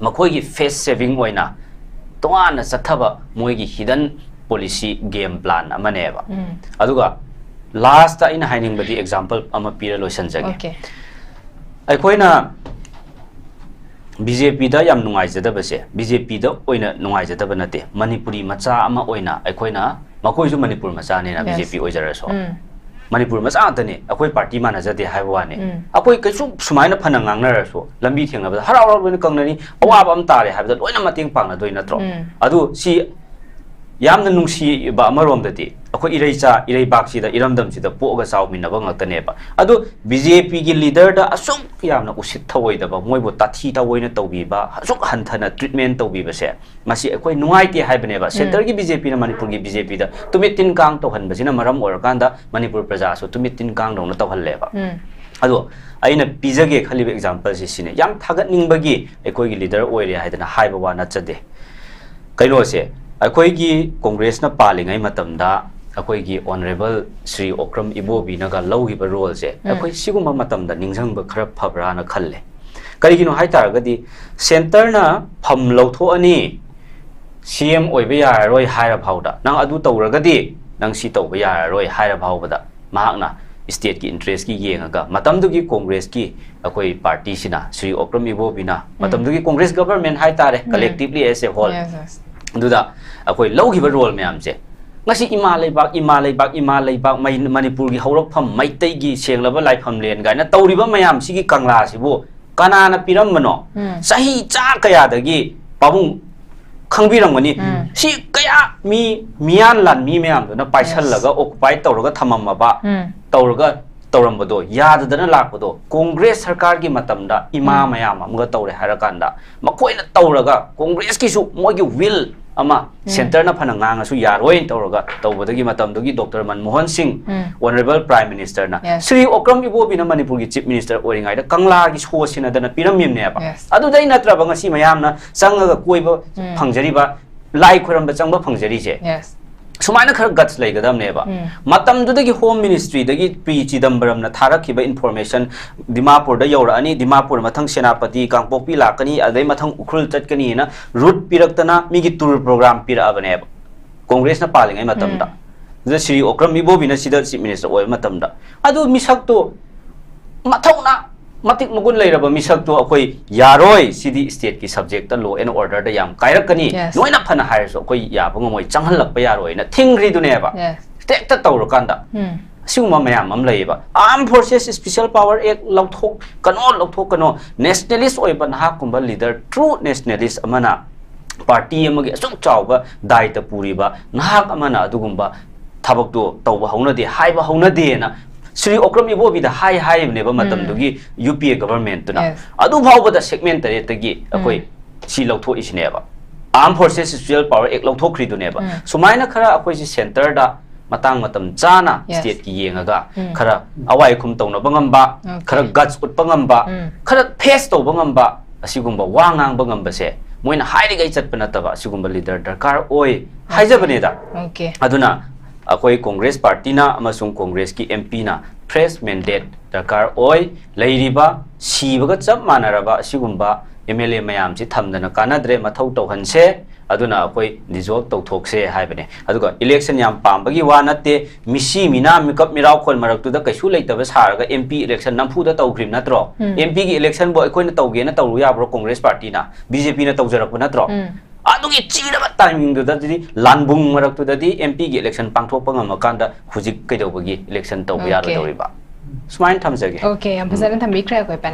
ꯃꯈꯣꯏꯒꯤ face saving ꯑꯣꯏꯅ ꯇꯣꯉꯥꯟꯅ ꯆꯠꯊꯕ ꯃꯣꯏꯒꯤ hidden policy game plan ꯑꯃꯅꯦꯕ꯫ ꯑꯗꯨꯒ last ꯑꯩꯅ ꯍꯥꯏꯅꯤꯡꯕꯗꯤ example ꯑꯃ ꯄꯤꯔ ꯂꯣꯏꯁꯤꯟꯖꯒꯦ꯫ Okay. ꯑꯩꯈꯣꯏꯅ BJPꯗ ꯌꯥꯝ ꯅꯨꯡꯉꯥꯏꯖꯗꯕꯁꯦ, BJPꯗ ꯑꯣꯏꯅ ꯅꯨꯡꯉꯥꯏꯖꯗꯕ ꯅꯠꯇꯦ, ꯃꯅꯤꯄꯨꯔꯤ ꯃꯆꯥ ꯑꯃ ꯑꯣꯏꯅ ꯑꯩꯈꯣꯏꯅ, ꯃꯈꯣꯏꯁꯨ ꯃꯅꯤꯄꯨꯔ ꯃꯆꯥꯅꯤꯅ, Yes. BJP ꯑꯣꯏꯖꯔꯁꯨ꯫ ꯎꯝ. ꯃꯅꯤꯄꯨꯔ ꯃꯆꯥ ꯉꯥꯛꯇꯅꯤ, ꯑꯩꯈꯣꯏ party ꯃꯥꯟꯅꯖꯗꯦ ꯍꯥꯏꯕ ꯋꯥꯅꯤ꯫ ꯎꯝ. ꯑꯩꯈꯣꯏ ꯀꯩꯁꯨ ꯁꯨꯃꯥꯏꯅ ꯐꯅ ꯉꯥꯡꯅꯔꯁꯨ, ꯂꯝꯕꯤ ꯊꯦꯡꯅꯕꯗ ꯍꯔꯥꯎ ꯍꯔꯥꯎ ꯂꯣꯏꯅ ꯀꯪꯅꯅꯤ, ꯑꯋꯥꯕ ꯑꯃ ꯇꯥꯔꯦ ꯍꯥꯏꯕꯗ ꯂꯣꯏꯅ ꯃꯇꯦꯡ ꯄꯥꯡꯅꯗꯣꯏ ꯅꯠꯇ꯭ꯔꯣ? ꯎꯝ. ꯑꯗꯨ ꯁꯤ ꯌꯥꯝꯅ ꯅꯨꯡꯁꯤꯕ ꯑꯃꯔꯣꯝꯗꯗꯤ, ꯑꯩꯈꯣꯏ ꯏꯔꯩꯆꯥ, ꯏꯔꯩꯕꯥꯛꯁꯤꯗ, ꯏꯔꯝꯗꯝꯁꯤꯗ ꯄꯣꯛꯑꯒ ꯆꯥꯎꯃꯤꯟꯅꯕ ꯉꯥꯛꯇꯅꯦꯕ꯫ ꯑꯗꯨ BJPꯒꯤ leaderꯗ ꯑꯁꯨꯛ ꯌꯥꯝꯅ ꯎꯁꯤꯠ ꯊꯑꯣꯏꯗꯕ, ꯃꯣꯏꯕꯨ ꯇꯥꯊꯤ ꯇꯥꯑꯣꯏꯅ ꯇꯧꯕꯤꯕ, ꯑꯁꯨꯛ ꯍꯟꯊꯅ treatment ꯇꯧꯕꯤꯕꯁꯦ, ꯃꯁꯤ ꯑꯩꯈꯣꯏ ꯅꯨꯡꯉꯥꯏꯇꯦ ꯍꯥꯏꯕꯅꯦꯕ꯫ Centreꯒꯤ BJPꯅ ꯃꯅꯤꯄꯨꯔꯒꯤ BJPꯗ ꯇꯨꯃꯤꯠ ꯇꯤꯟ ꯀꯥꯡ ꯇꯧꯍꯟꯕꯁꯤꯅ ꯃꯔꯝ ꯑꯣꯏꯔꯀꯥꯟꯗ ꯃꯅꯤꯄꯨꯔ ꯄ꯭ꯔꯖꯥꯁꯨ ꯇꯨꯃꯤꯠ ꯇꯤꯟ ꯀꯥꯡꯗꯧꯅ ꯇꯧꯍꯜꯂꯦꯕ꯫ ꯎꯝ. ꯑꯗꯣ ꯑꯩꯅ ꯄꯤꯖꯒꯦ ꯈꯜꯂꯤꯕ exampleꯁꯤ ꯁꯤꯅꯤ꯫ ꯌꯥꯝ ꯊꯥꯒꯠꯅꯤꯡꯕꯒꯤ ꯑꯩꯈꯣꯏꯒꯤ leader ꯑꯣꯏꯔꯦ ꯍꯥꯏꯗꯅ ꯍꯥꯏꯕ ꯋꯥ ꯅꯠꯆꯗꯦ꯫ ꯀꯩꯅꯣꯁꯦ, ꯑꯩꯈꯣꯏꯒꯤ Congressꯅ ꯄꯥꯜꯂꯤꯉꯩ ꯃꯇꯝꯗ ꯑꯩꯈꯣꯏꯒꯤ Honourable ꯁ꯭ꯔꯤ ꯑꯣꯀ꯭ꯔꯝ ꯏꯕꯣꯕꯤꯅꯒ ꯂꯧꯈꯤꯕ roleꯁꯦ, ꯎꯝ. ꯑꯩꯈꯣꯏ ꯁꯤꯒꯨꯝꯕ ꯃꯇꯝꯗ ꯅꯤꯡꯁꯤꯡꯕ ꯈꯔ ꯐꯕ꯭ꯔꯥꯅ ꯈꯜꯂꯦ꯫ ꯀꯔꯤꯒꯤꯅꯣ ꯍꯥꯏ ꯇꯥꯔꯒꯗꯤ, Centreꯅ ꯐꯝ ꯂꯧꯊꯣꯛꯑꯅꯤ, CM ꯑꯣꯏꯕ ꯌꯥꯔꯔꯣꯏ ꯍꯥꯏꯔ ꯐꯥꯎꯗ, ꯅꯪ ꯑꯗꯨ ꯇꯧꯔꯒꯗꯤ ꯅꯪ ꯁꯤ ꯇꯧꯕ ꯌꯥꯔꯔꯣꯏ ꯍꯥꯏꯔ ꯐꯥꯎꯕꯗ, ꯃꯍꯥꯛꯅ stateꯀꯤ interestꯀꯤ ꯌꯦꯡꯉꯒ, ꯃꯇꯝꯗꯨꯒꯤ Congressꯀꯤ ꯑꯩꯈꯣꯏ partyꯁꯤꯅ, ꯁ꯭ꯔꯤ ꯑꯣꯀ꯭ꯔꯝ ꯏꯕꯣꯕꯤꯅ, ꯃꯇꯝꯗꯨꯒꯤ Congress government ꯍꯥꯏ ꯇꯥꯔꯦ, ꯎꯝ. Collectively as a whole, Yes, yes. ꯑꯗꯨꯗ ꯑꯩꯈꯣꯏ ꯂꯧꯈꯤꯕ role ꯃꯌꯥꯝꯁꯦ, ꯉꯁꯤ ꯏꯃꯥ ꯂꯩꯕꯥꯛ, ꯏꯃꯥ ꯂꯩꯕꯥꯛ, ꯏꯃꯥ ꯂꯩꯕꯥꯛ, ꯃꯩ-, ꯃꯅꯤꯄꯨꯔꯒꯤ ꯍꯧꯔꯛꯐꯝ, ꯃꯩꯇꯩꯒꯤ ꯁꯦꯡꯂꯕ ꯂꯥꯏꯐꯝꯂꯦꯟ ꯀꯥꯏꯅ ꯇꯧꯔꯤꯕ ꯃꯌꯥꯝꯁꯤꯒꯤ ꯀꯪꯂꯥꯁꯤꯕꯨ ꯀꯅꯥꯅ ꯄꯤꯔꯝꯕꯅꯣ? ꯎꯝ. ꯆꯍꯤ ꯆꯥ ꯀꯌꯥꯗꯒꯤ, ꯄꯥꯕꯨꯡ ꯈꯪꯕꯤꯔꯝꯒꯅꯤ, ꯎꯝ. ꯁꯤ ꯀꯌꯥ ꯃꯤ, ꯃꯤꯌꯥꯟ ꯂꯥꯟꯃꯤ ꯃꯌꯥꯝꯗꯨꯅ ꯄꯥꯏꯁꯜꯂꯒ, occupy ꯇꯧꯔꯒ ꯊꯝꯃꯝꯃꯕ, ꯎꯝ. ꯇꯧꯔꯒ ꯇꯧꯔꯝꯕꯗꯣ, ꯌꯥꯗꯗꯅ ꯂꯥꯛꯄꯗꯣ, Congress ꯁꯔꯀꯥꯔꯒꯤ ꯃꯇꯝꯗ ꯏꯃꯥ ꯎꯝ. ꯃꯌꯥꯝ ꯑꯃꯒ ꯇꯧꯔꯦ ꯍꯥꯏꯔꯀꯥꯟꯗ, ꯃꯈꯣꯏꯅ ꯇꯧꯔꯒ, Congressꯀꯤꯁꯨ ꯃꯣꯏꯒꯤ will ꯑꯃ, ꯎꯝ. Centreꯅ ꯐꯅ ꯉꯥꯡꯉꯁꯨ ꯌꯥꯔꯣꯏꯅ ꯇꯧꯔꯒ ꯇꯧꯕꯗꯒꯤ, ꯃꯇꯝꯗꯨꯒꯤ Doctor ꯃꯟꯃꯣꯍꯟ ꯁꯤꯡ, ꯎꯝ. Honourable Prime Ministerꯅ, Yes. Shri Okram ꯏꯕꯣꯕꯤꯅ ꯃꯅꯤꯄꯨꯔꯒꯤ Chief Minister ꯑꯣꯏꯔꯤꯉꯩꯗ ꯀꯪꯂꯥꯒꯤ show ꯁꯤꯟꯅꯗꯅ ꯄꯤꯔꯝꯃꯤꯕꯅꯦꯕ꯫ Yes. ꯑꯗꯨꯗꯩ ꯅꯠꯇ꯭ꯔꯕ ꯉꯁꯤ ꯃꯌꯥꯝꯅ ꯆꯪꯉꯒ ꯀꯣꯏꯕ ꯎꯝ. ꯐꯪꯖꯔꯤꯕ, ꯂꯥꯏ ꯈꯣꯏꯔꯝꯕ ꯆꯪꯕ ꯐꯪꯖꯔꯤꯁꯦ? Yes. ꯁꯨꯃꯥꯏꯅ ꯈꯔ guts ꯂꯩꯒꯗꯕꯅꯦꯕ꯫ ꯃꯇꯝꯗꯨꯗꯒꯤ Home Ministry ꯗꯒꯤ ꯄꯤ ꯆꯤꯗꯝꯕꯔꯝꯅ ꯊꯥꯔꯛꯈꯤꯕ information, ꯗꯤꯃꯥꯄꯨꯔꯗ ꯌꯧꯔꯛꯑꯅꯤ, ꯗꯤꯃꯥꯄꯨꯔ ꯃꯊꯪ ꯁꯦꯅꯥꯄꯇꯤ, ꯀꯥꯡꯄꯣꯛꯄꯤ ꯂꯥꯛꯀꯅꯤ, ꯑꯗꯩ ꯃꯊꯪ ꯎꯈ꯭ꯔꯨꯜ ꯆꯠꯀꯅꯤꯅ route ꯄꯤꯔꯛꯇꯅ ꯃꯤꯒꯤ tour program ꯄꯤꯔꯛꯑꯕꯅꯦꯕ ꯀꯣꯡꯒ꯭ꯔꯦꯁꯅ ꯄꯥꯜꯂꯤꯉꯩ ꯃꯇꯝꯗ꯫ ꯑꯗꯨꯗ ꯁ꯭ꯔꯤ ꯑꯣꯀ꯭ꯔꯝ ꯏꯕꯣꯕꯤꯅ ꯁꯤꯗ Chief Minister ꯑꯣꯏꯕ ꯃꯇꯝꯗ ꯑꯗꯨ ꯃꯤꯁꯛꯇꯣ ꯃꯊꯧꯅ ꯃꯇꯤꯛ ꯃꯒꯨꯟ ꯂꯩꯔꯕ ꯃꯤꯁꯛꯇꯣ ꯑꯩꯈꯣꯏ ꯌꯥꯔꯣꯏ, ꯁꯤꯗꯤ state ꯀꯤ subject ꯇ, law and order ꯗ ꯌꯥꯝ ꯀꯥꯏꯔꯛꯀꯅꯤ, ꯅꯣꯏꯅ ꯐꯅ ꯍꯥꯏꯔꯁꯨ ꯑꯩꯈꯣꯏ ꯌꯥꯕ ꯉꯝꯃꯣꯏ, ꯆꯪꯍꯜꯂꯛꯄ ꯌꯥꯔꯣꯏꯅ ꯊꯤꯡꯈ꯭ꯔꯤꯗꯨꯅꯦꯕ꯫ ꯍꯦꯛꯇ ꯇꯧꯔꯀꯥꯟꯗ ꯑꯁꯤꯒꯨꯝꯕ ꯃꯌꯥꯝ ꯑꯃ ꯂꯩꯌꯦꯕ꯫ Armed Forces Special Power Act ꯂꯧꯊꯣꯛꯀꯅꯣ, ꯂꯧꯊꯣꯛꯀꯅꯣ, nationalist ꯑꯣꯏꯕ ꯅꯍꯥꯛꯀꯨꯝꯕ leader, true nationalist ꯑꯃꯅ party ꯑꯃꯒꯤ ꯑꯁꯨꯛ ꯆꯥꯎꯕ ꯗꯥꯏꯇ ꯄꯨꯔꯤꯕ ꯅꯍꯥꯛ ꯑꯃꯅ ꯑꯗꯨꯒꯨꯝꯕ ꯊꯕꯛꯇꯣ ꯇꯧꯕ ꯍꯧꯅꯗꯦ, ꯍꯥꯏꯕ ꯍꯧꯅꯗꯦꯅ ꯁ꯭ꯔꯤ ꯑꯣꯀ꯭ꯔꯝ ꯏꯕꯣꯕꯤꯗ ꯍꯥꯏ ꯍꯥꯏꯔꯤꯕꯅꯦꯕ ꯃꯇꯝꯗꯨꯒꯤ U P A government ꯇꯨꯅ꯫ ꯑꯗꯨ ꯐꯥꯎꯕꯗ segment ꯇꯔꯦꯠꯇꯒꯤ ꯑꯩꯈꯣꯏ ꯁꯤ ꯂꯧꯊꯣꯛꯏꯁꯤꯅꯦꯕ꯫ Armed Forces Special Power Act ꯂꯧꯊꯣꯛꯈ꯭ꯔꯤꯗꯨꯅꯦꯕ꯫ ꯁꯨꯃꯥꯏꯅ ꯈꯔ ꯑꯩꯈꯣꯏꯁꯤ centre ꯗ ꯃꯇꯥꯡ ꯃꯇꯝ ꯆꯥꯅ state ꯀꯤ ꯌꯦꯡꯉꯒ ꯈꯔ ꯑꯋꯥꯏ ꯑꯈꯨꯝ ꯇꯧꯅꯕ ꯉꯝꯕ, ꯈꯔ guts ꯎꯠꯄ ꯉꯝꯕ, ꯈꯔ face ꯇꯧꯕ ꯉꯝꯕ, ꯑꯁꯤꯒꯨꯝꯕ ꯋꯥ ꯉꯥꯡꯕ ꯉꯝꯕꯁꯦ ꯃꯣꯏꯅ ꯍꯥꯏꯔꯤꯈꯩ ꯆꯠꯄ ꯅꯠꯇꯕ ꯑꯁꯤꯒꯨꯝꯕ leader ꯗꯔꯀꯥꯔ ꯑꯣꯏ ꯍꯥꯏꯖꯕꯅꯦꯗ꯫ ꯑꯗꯨꯅ ꯑꯩꯈꯣꯏ Congress party ꯅ ꯑꯃꯁꯨꯡ Congress ꯀꯤ M P ꯅ fresh mandate ꯗꯔꯀꯥꯔ ꯑꯣꯏ꯫ ꯂꯩꯔꯤꯕ ꯁꯤꯕꯒ ꯆꯞ ꯃꯥꯟꯅꯔꯕ ꯑꯁꯤꯒꯨꯝꯕ M L A ꯃꯌꯥꯝꯁꯤ ꯊꯝꯗꯅ ꯀꯥꯟꯅꯗ꯭ꯔꯦ, ꯃꯊꯧ ꯇꯧꯍꯟꯁꯦ꯫ ꯑꯗꯨꯅ ꯑꯩꯈꯣꯏ dissolve ꯇꯧꯊꯣꯛꯁꯦ ꯍꯥꯏꯕꯅꯦ꯫ ꯑꯗꯨꯒ election ꯌꯥꯝ ꯄꯥꯝꯕꯒꯤ ꯋꯥ ꯅꯠꯇꯦ, ꯃꯤꯁꯤ ꯃꯤꯅꯥ ꯃꯤꯀꯞ ꯃꯤꯔꯥꯎꯈꯣꯜ ꯃꯔꯛꯇꯨꯗ ꯀꯩꯁꯨ ꯂꯩꯇꯕ ꯁꯥꯔꯒ M P election ꯅꯝꯐꯨꯗ ꯇꯧꯈ꯭ꯔꯤꯕ ꯅꯠꯇ꯭ꯔꯣ? M P ꯒꯤ election ꯕꯨ ꯑꯩꯈꯣꯏꯅ ꯇꯧꯒꯦꯅ ꯇꯧꯔꯨ ꯌꯥꯕ꯭ꯔꯣ? Congress party ꯅ, B J P ꯅ ꯇꯧꯖꯔꯛꯄ ꯅꯠꯇ꯭ꯔꯣ? ꯑꯗꯨꯒꯤ ꯆꯤꯔꯕ timing ꯗꯨꯗꯗꯤ, ꯂꯥꯟꯕꯨꯡ ꯃꯔꯛꯇꯨꯗꯗꯤ M P ꯒꯤ election ꯄꯥꯡꯊꯣꯛꯄ ꯉꯝꯃꯀꯥꯟꯗ ꯍꯧꯖꯤꯛ ꯀꯩꯗꯧꯕꯒꯤ election ꯇꯧꯕ ꯌꯥꯔꯣꯏꯗꯧꯔꯤꯕ? ꯁꯨꯃꯥꯏꯅ ꯊꯝꯖꯒꯦ꯫ Okay, ꯌꯥꯝ ꯐꯖꯅ ꯊꯝꯕꯤꯈ꯭ꯔꯦ ꯑꯩꯈꯣꯏ panel